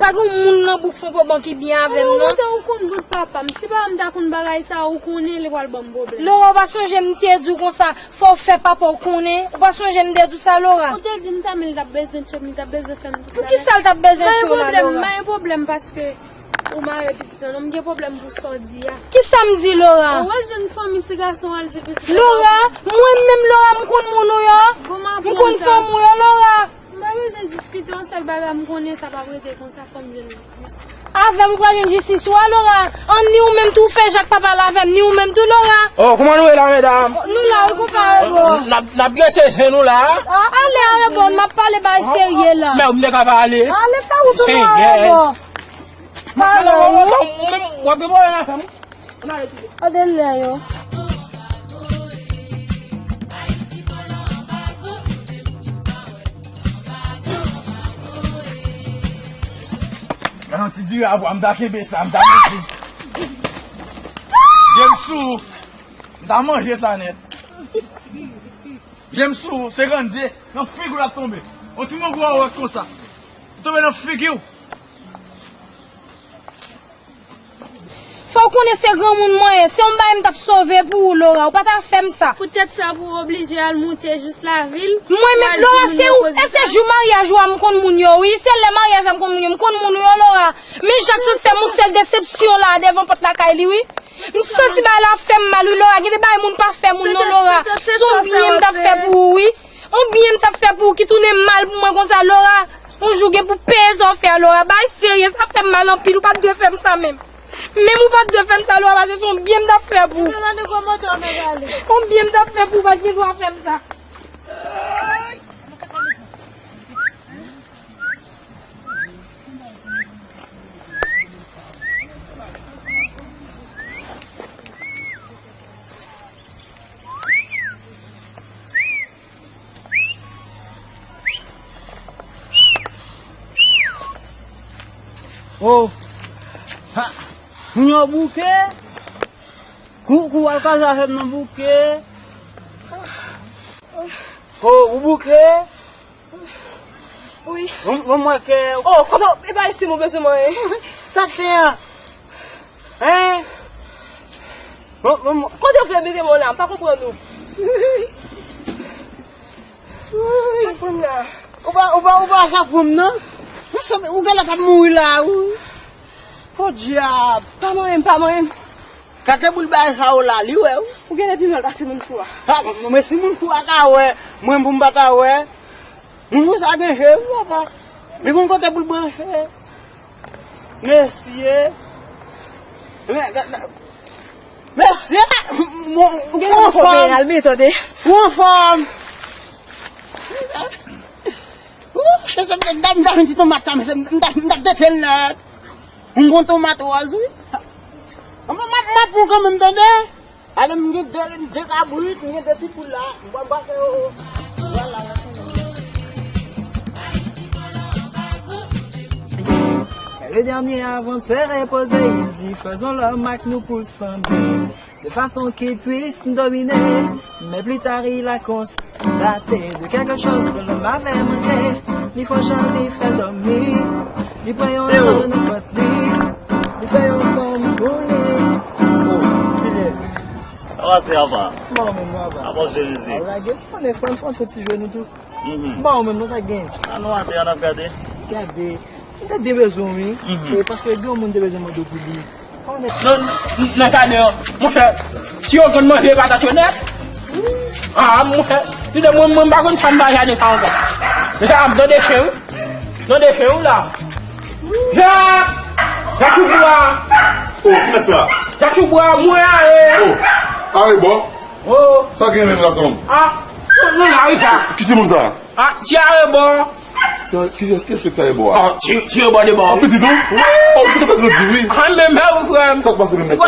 pa gen moun nan bouk Fon Poban ki byen avè m, non. Ou te ou konn gout papa m. Si papa m ta konn bagay sa, ou konnen li pral ban m pwoblèm. Laura, ou pa sonje m te di w konsa, fò w fè papa w konnen. Ou pa sonje m te di w sa, Laura? Ou te di m sa, men li t ap bezwen tchoum, li t ap bezwen fè m tout bagay. Poukisa l t ap bezwen tchoum la, Laura? Pa gen pwoblèm, pa gen pwoblèm, paske ou mare pitit lan, non, m gen pwoblèm pou sa w di a. Kisa m di, Laura? Ou al jwenn fanmi ti gason, w al di pitit lan. Laura, mwen menm, Laura, m konn moun ou yo. M konn fanm ou yo, Laura. M pa bezwen diskite yon sèl bagay, m konnen sa p ap rete konsa, fò m jwenn jistis. Avè m ou pral jwenn jistis ou a, Laura. Anni ou menm tou, ou fè jak papa la avè m, ni ou menm tou, Laura. Oh, kòman nou ye la, medam? Nou la, wi, konpa Arebò. N ap, n ap drese je nou la. Ah, ale, Arebò, m ap pale bagay serye la. Men ou m te ka pale. Ale, fè wout ou non, Arebò. Pale, wi. Ou menm, w ap gen pwoblèm avè m. Gade lè yo. Gade yon ti diri a vwa, m ta kenbe sa, m ta manje. Je m sou, m ta manje sa nèt. Je m sou, senkannde, nan figi w l ap tonbe. Yon ti mongwawòt konsa. Li tonbe nan figi w. Fò w konnen se granmoun mwen ye. Se yon bagay m t ap sove pou ou, Laura. Ou pa ta fè m sa. Poutèt sa pou w oblije al moute jis lavil. Mwen menm, Laura, se ou. E se jou maryaj ou a m konn moun yo, wi. Se lè maryaj la m konn moun yo. M konn moun ou yo, Laura. Men Jackson fè m yon sèl desepsyon la, devan pòt lakay li, wi. M santi bagay la fè m mal, wi, Laura. Gen de bagay moun pa fè moun, non, Laura. Se yon byen m t ap fè pou ou, wi. Yon byen m t ap fè pou ou ki tounen mal pou mwen konsa, Laura. Yon jou gen pou peye sa w fè a, Laura. Bagay serye, sa fè m mal anpil. Ou pa t dwe fè m sa menm. Menm ou pa t dwe fè m sa, Laura, paske se yon byen m t ap fè pou ou. Yon byen m t ap fè pou ou, ou pa t gen dwa fè m sa. Oh. Ha. Moun yo bouke. Kou, kou al kaze avè m nan bouke. Oh, ou bouke? Wi. Bon, bon, mwen kè. Oh, kote, e pa isit mwen bezwen manyen. Sa k se an? Hein? Bon, bon, bon. Kote w vle mete mwen la? M pa konprann ou. Sa k pran m la? Ou pa, ou pa, ou pa sa pran m nan? Ou genlè t ap mouri la, wi. Podyab. Pa manyen m, pa manyen m. Gade boul bagay sa yo la, li wè w. Ou genlè pi mal pase moun fou a. Ah, mwen si moun fou a ka wè, mwen pou m pa ta wè. Moun fou sa gen je wi, papa. Li konn kote pou l branche. Mesye. Men, ga-, ga-, mesye, ou anfòm. Ou anfòm. Ou, se, se, m ta, m ta jwenn ti tonmat sa, mesye, m ta, m ta tete l nèt. M gon tonmat wòz, wi. M, m, m, m ap pran kanmenm, tande. Ale, m gen de, de kabrit, m gen de ti poul la. M pral, m pral fè yo. Vwala. Le dernier avant de se reposer, il dit, faisons l'homme avec nous pour le sang. De façon qu'il puisse nous dominer. Mais plus tard, il a constaté de quelque chose que l'homme avait manqué. Li fò jan li fè dòmi, li pran yon zòn nan vant li, li fè yon fòm pou li. Oh, filè. Sa va, se apa? Bon, men, bon, apa. Apa, Jezi. Ou lage, konnen, fò, fò, fò ti jwe nou tou. Mhm. Bon, men, non, sa gen. An nou ate, an ap gade. Gade. M te byen bezwen w, wi. Mhm. E paske gen yon moun te bezwen mande w pou li. Non, nan jaden an, monchè, ti yo konn manje patat yo nèt. Ah, monchè, si de mwen, mwen pa konn sa m pa jaden sa ankò. Deja ap tande chen, wi. Tande chen, wi, la. Ja! Ja Tchoubwa! Oh, ki nèg sa? Ja Tchoubwa, mwen a, e. Oh, Arebò. Oh. Sa gen menm, gason? Ah, nou la, wi, sa. Ki timoun sa? Ah, ti Arebò. Ki, ki, ki respè sa e bò a? Ah, ti, ti e bò de bò, wi. Pitit ou? Wi. Oh, misye te grandi, wi. Ah, men, men, wi, frè m. Sa k pase menm nèg sa? Gwo,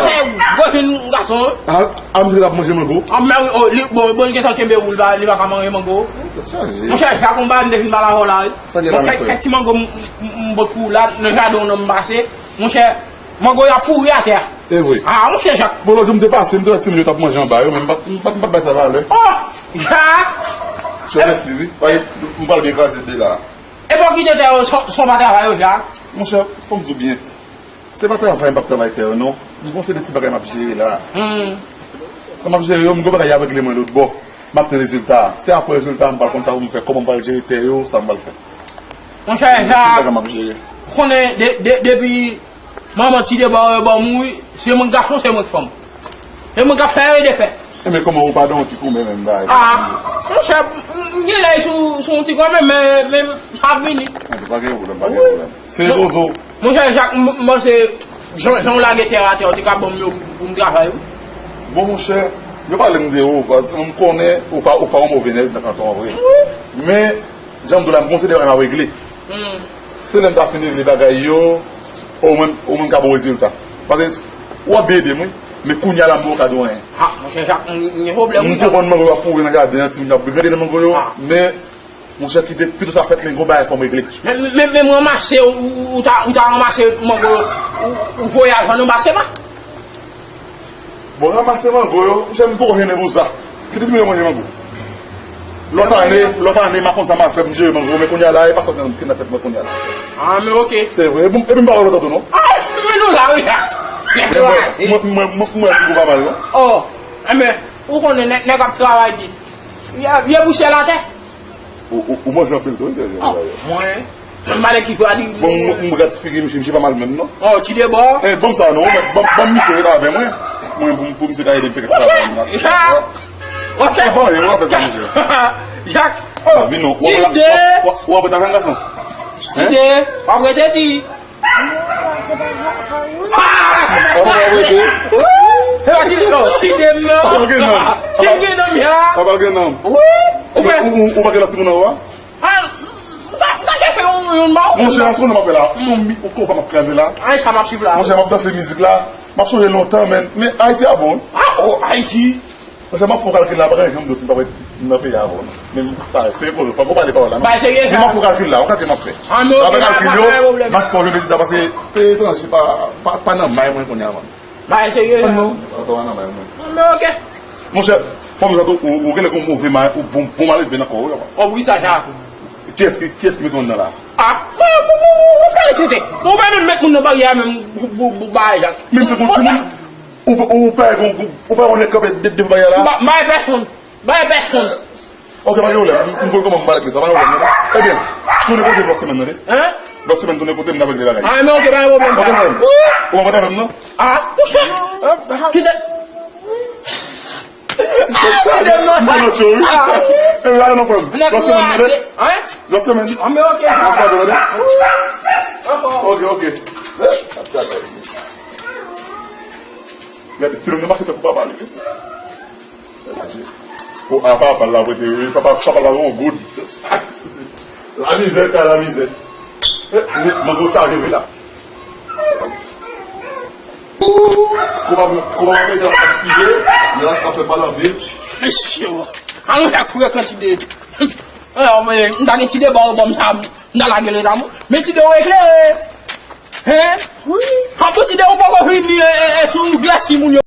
gwo jenn gason. Ah, ah, misye t ap manje mango? Ah, men wi, oh, li, bon, bon, li gentan kenbe ou, li pa, li pa ka manje mango. Tèt chaje. Monchè, sa konba m te fin pale avè w la, wi. Sa gen la, monchè? Kèk, kèk ti mango m, m, m, m bòt pou ou la, nan jaden w nan m pase. Monchè, mango y ap pouri atè a. E vre. Ah, monchè Jak. Bon, lòt jou m te pase, m te wè ti moun yo t ap manje anba yo, men m pa t, m pa t, m pa t bay sa valè. Oh! Jak! Monchè, mèsi, wi. Paske m pral byen kraze de la. E pa w kite tè yo, son, son pa travay yo, Jak. Monchè, fò m di w byen. Se pa travay m p ap travay tè yo, non. M gon seri de ti bagay m ap jere la. Hmm. Sa m ap jere yo, m gon bagay y ap regle mwen lòt bò. M ap tann rezilta a. Se apre rezilta a, m pral konn sa pou m fè, kòman m pral jere tè yo, sa m pral fè. Monchè, se sa, bagay m ap jere. Konnen de, de, depi manman ti de bò yo ban m, wi, se mwen k gason, se mwen k fanm. Se mwen k ap fè yo e defè. E men kòman ou pa don ti koumen menm bagay? Ah, monchè, m, m gen lèy sou, sou yon ti kò, men, men, men, sa ap vini. An tou, pa gen pwoblèm, pa gen pwoblèm. Se poze w. Monchè Jak, m, m panse, jan, jan w lage tè a atè, ou te ka ban m yo pou m travay, wi. Bon, monchè, yo pale m de ou, paske m konnen ou pa, ou pa yon move nèg nan kanton an vre. Wi. Men, jan m di w la, m gon seri de bagay m ap regle. Hmm. Se lè m ta fin regle bagay yo, ou menm, ou menm ka bon rezilta. Paske w ap byen ede m, wi, men kounye a la, m poko ka di w anyen. Ah, monchè Jak, m, m gen pwoblèm, wi. M konprann mango yo ap pouri nan jaden an, timoun yo ap grande nan mango yo, men, monchè, kite, pito sa fèt, men gon bagay fò m regle. Men, men, men, men m ranmase, ou, ou, ou ta, ou ta ranmase mango yo, ou, ou voye al vann anba sepa. Bon, ranmase mango yo, monchè, m poko jennen pou sa. Kite timoun yo manje mango. Lòt ane, lòt ane, m a konn sa m a fè, m jere mango, men kounye a la, e pa sòt nan, ki nan tèt mwen kounye a la. Ah, men oke. Se vre, epi, epi m pa wè lòt tou, non. Ah, men nou la, wi, la. Nèg yo ale. Mwen, mwen, mwen, mwen, mwen, mwen, pa mal, non. Oh, enben, ou konnen, nèg, nèg ap travay di. Vye, vye pousyè latè. Ou, ou, ou manje anpil tou, wi, Sergio. Oh, mwen, mwen, m pa de ki chwa di. Bon, m, m, m gad figi misye, misye pa mal menm, non. Oh, ti de bò. Eh, ban m sa, non, ban, ban m misye ret avè mwen. Mwen, pou, pou misye ka ede m fè kèk travay, m ap fè. Ok. Bon, e, w ap fè sa, misye. Jak, oh, ti de. W ap, w ap, w ap, w ap rete avè m, gason. Ti de, w ap rete, ti. Sa pa gen nanm. Sa pa gen nanm. Ou pa gen lòt timoun anwo a? Monchè, sa se konn m ap fè la. Son mi, ou konpa m ap kraze la. Monchè, m ap danse mizik la. M ap sonje lontan, men, men Ayiti a bon. Ah, oh, Ayiti. Monchè, m ap fè yon kalkil la, pa gen janm di w si m pa ret nan peyi a avè w, non. Men, sa, se poze, pa, pa pale pawòl la, non. Bay serye, men m ap fè yon kalkil la, yon kalkil m ap fè. Ah, men oke, pa, pa gen pwoblèm. M ap fè w jwenn rezilta, paske peyi etranje pa, pa, pa nan may mwen kounye a, man. Bay serye, non, pa nan may mwen. Ah, men oke. Monchè, fò m di w, ou, ou genlè gon move may, ou bon, bon malelve nan kò w, wi, papa. Oh, wi, sa, sa. Kiyès ki, kiyès ki met mwen nan la? Ah, frè, ou, ou, ou, ou fè tete. Ou pa menm met moun nan baryè a menm, ou, ou, ou bay la. Menm se konn timoun. Ou, ou pa wè gon, ou pa wè nèg kanpe de, devan baryè la? M pa, m pa wè pèsonn. M pa wè pèsonn. Ok, pa gen pwoblèm. M, m konn kòman m pale ak li, sa pa gen pwoblèm, non? Ebyen, tounen kote m lòt semèn nan, tande. Hein? Lòt semèn, tounen kote m, n ap regle bagay. Ah, men ok, pa gen pwoblèm. Ok, frè m. Ou pa kontan avè m, non? Ah, monchè. Kite. Kite m nan sa. M konn lòt cho, wi. Ah. Ebyen, ale non, frè m. Lòt semèn, tande. Hein? Lòt semèn. Ah, men ok. Lòt semèn, tande. Ok, ok. Gade, ti nonm nan mache tankou papa li, mesye. O, a, papa l la prete, wi. Papa, papa l la yon goud. Lamizè, ka lamizè. Eh, mango chaje, wi, la. Kouman, kouman mete la gaspiye, men la se pa fè mal anpil. Mesye, alon sa fou kantite. Alò, men, m ta gen ti deba ou ban m sa, m ta lage l eta mwen. Men ti de ou eklere. Hein? Wi. An pou ti de ou poko vini, e, e, e, sou glasi moun yo.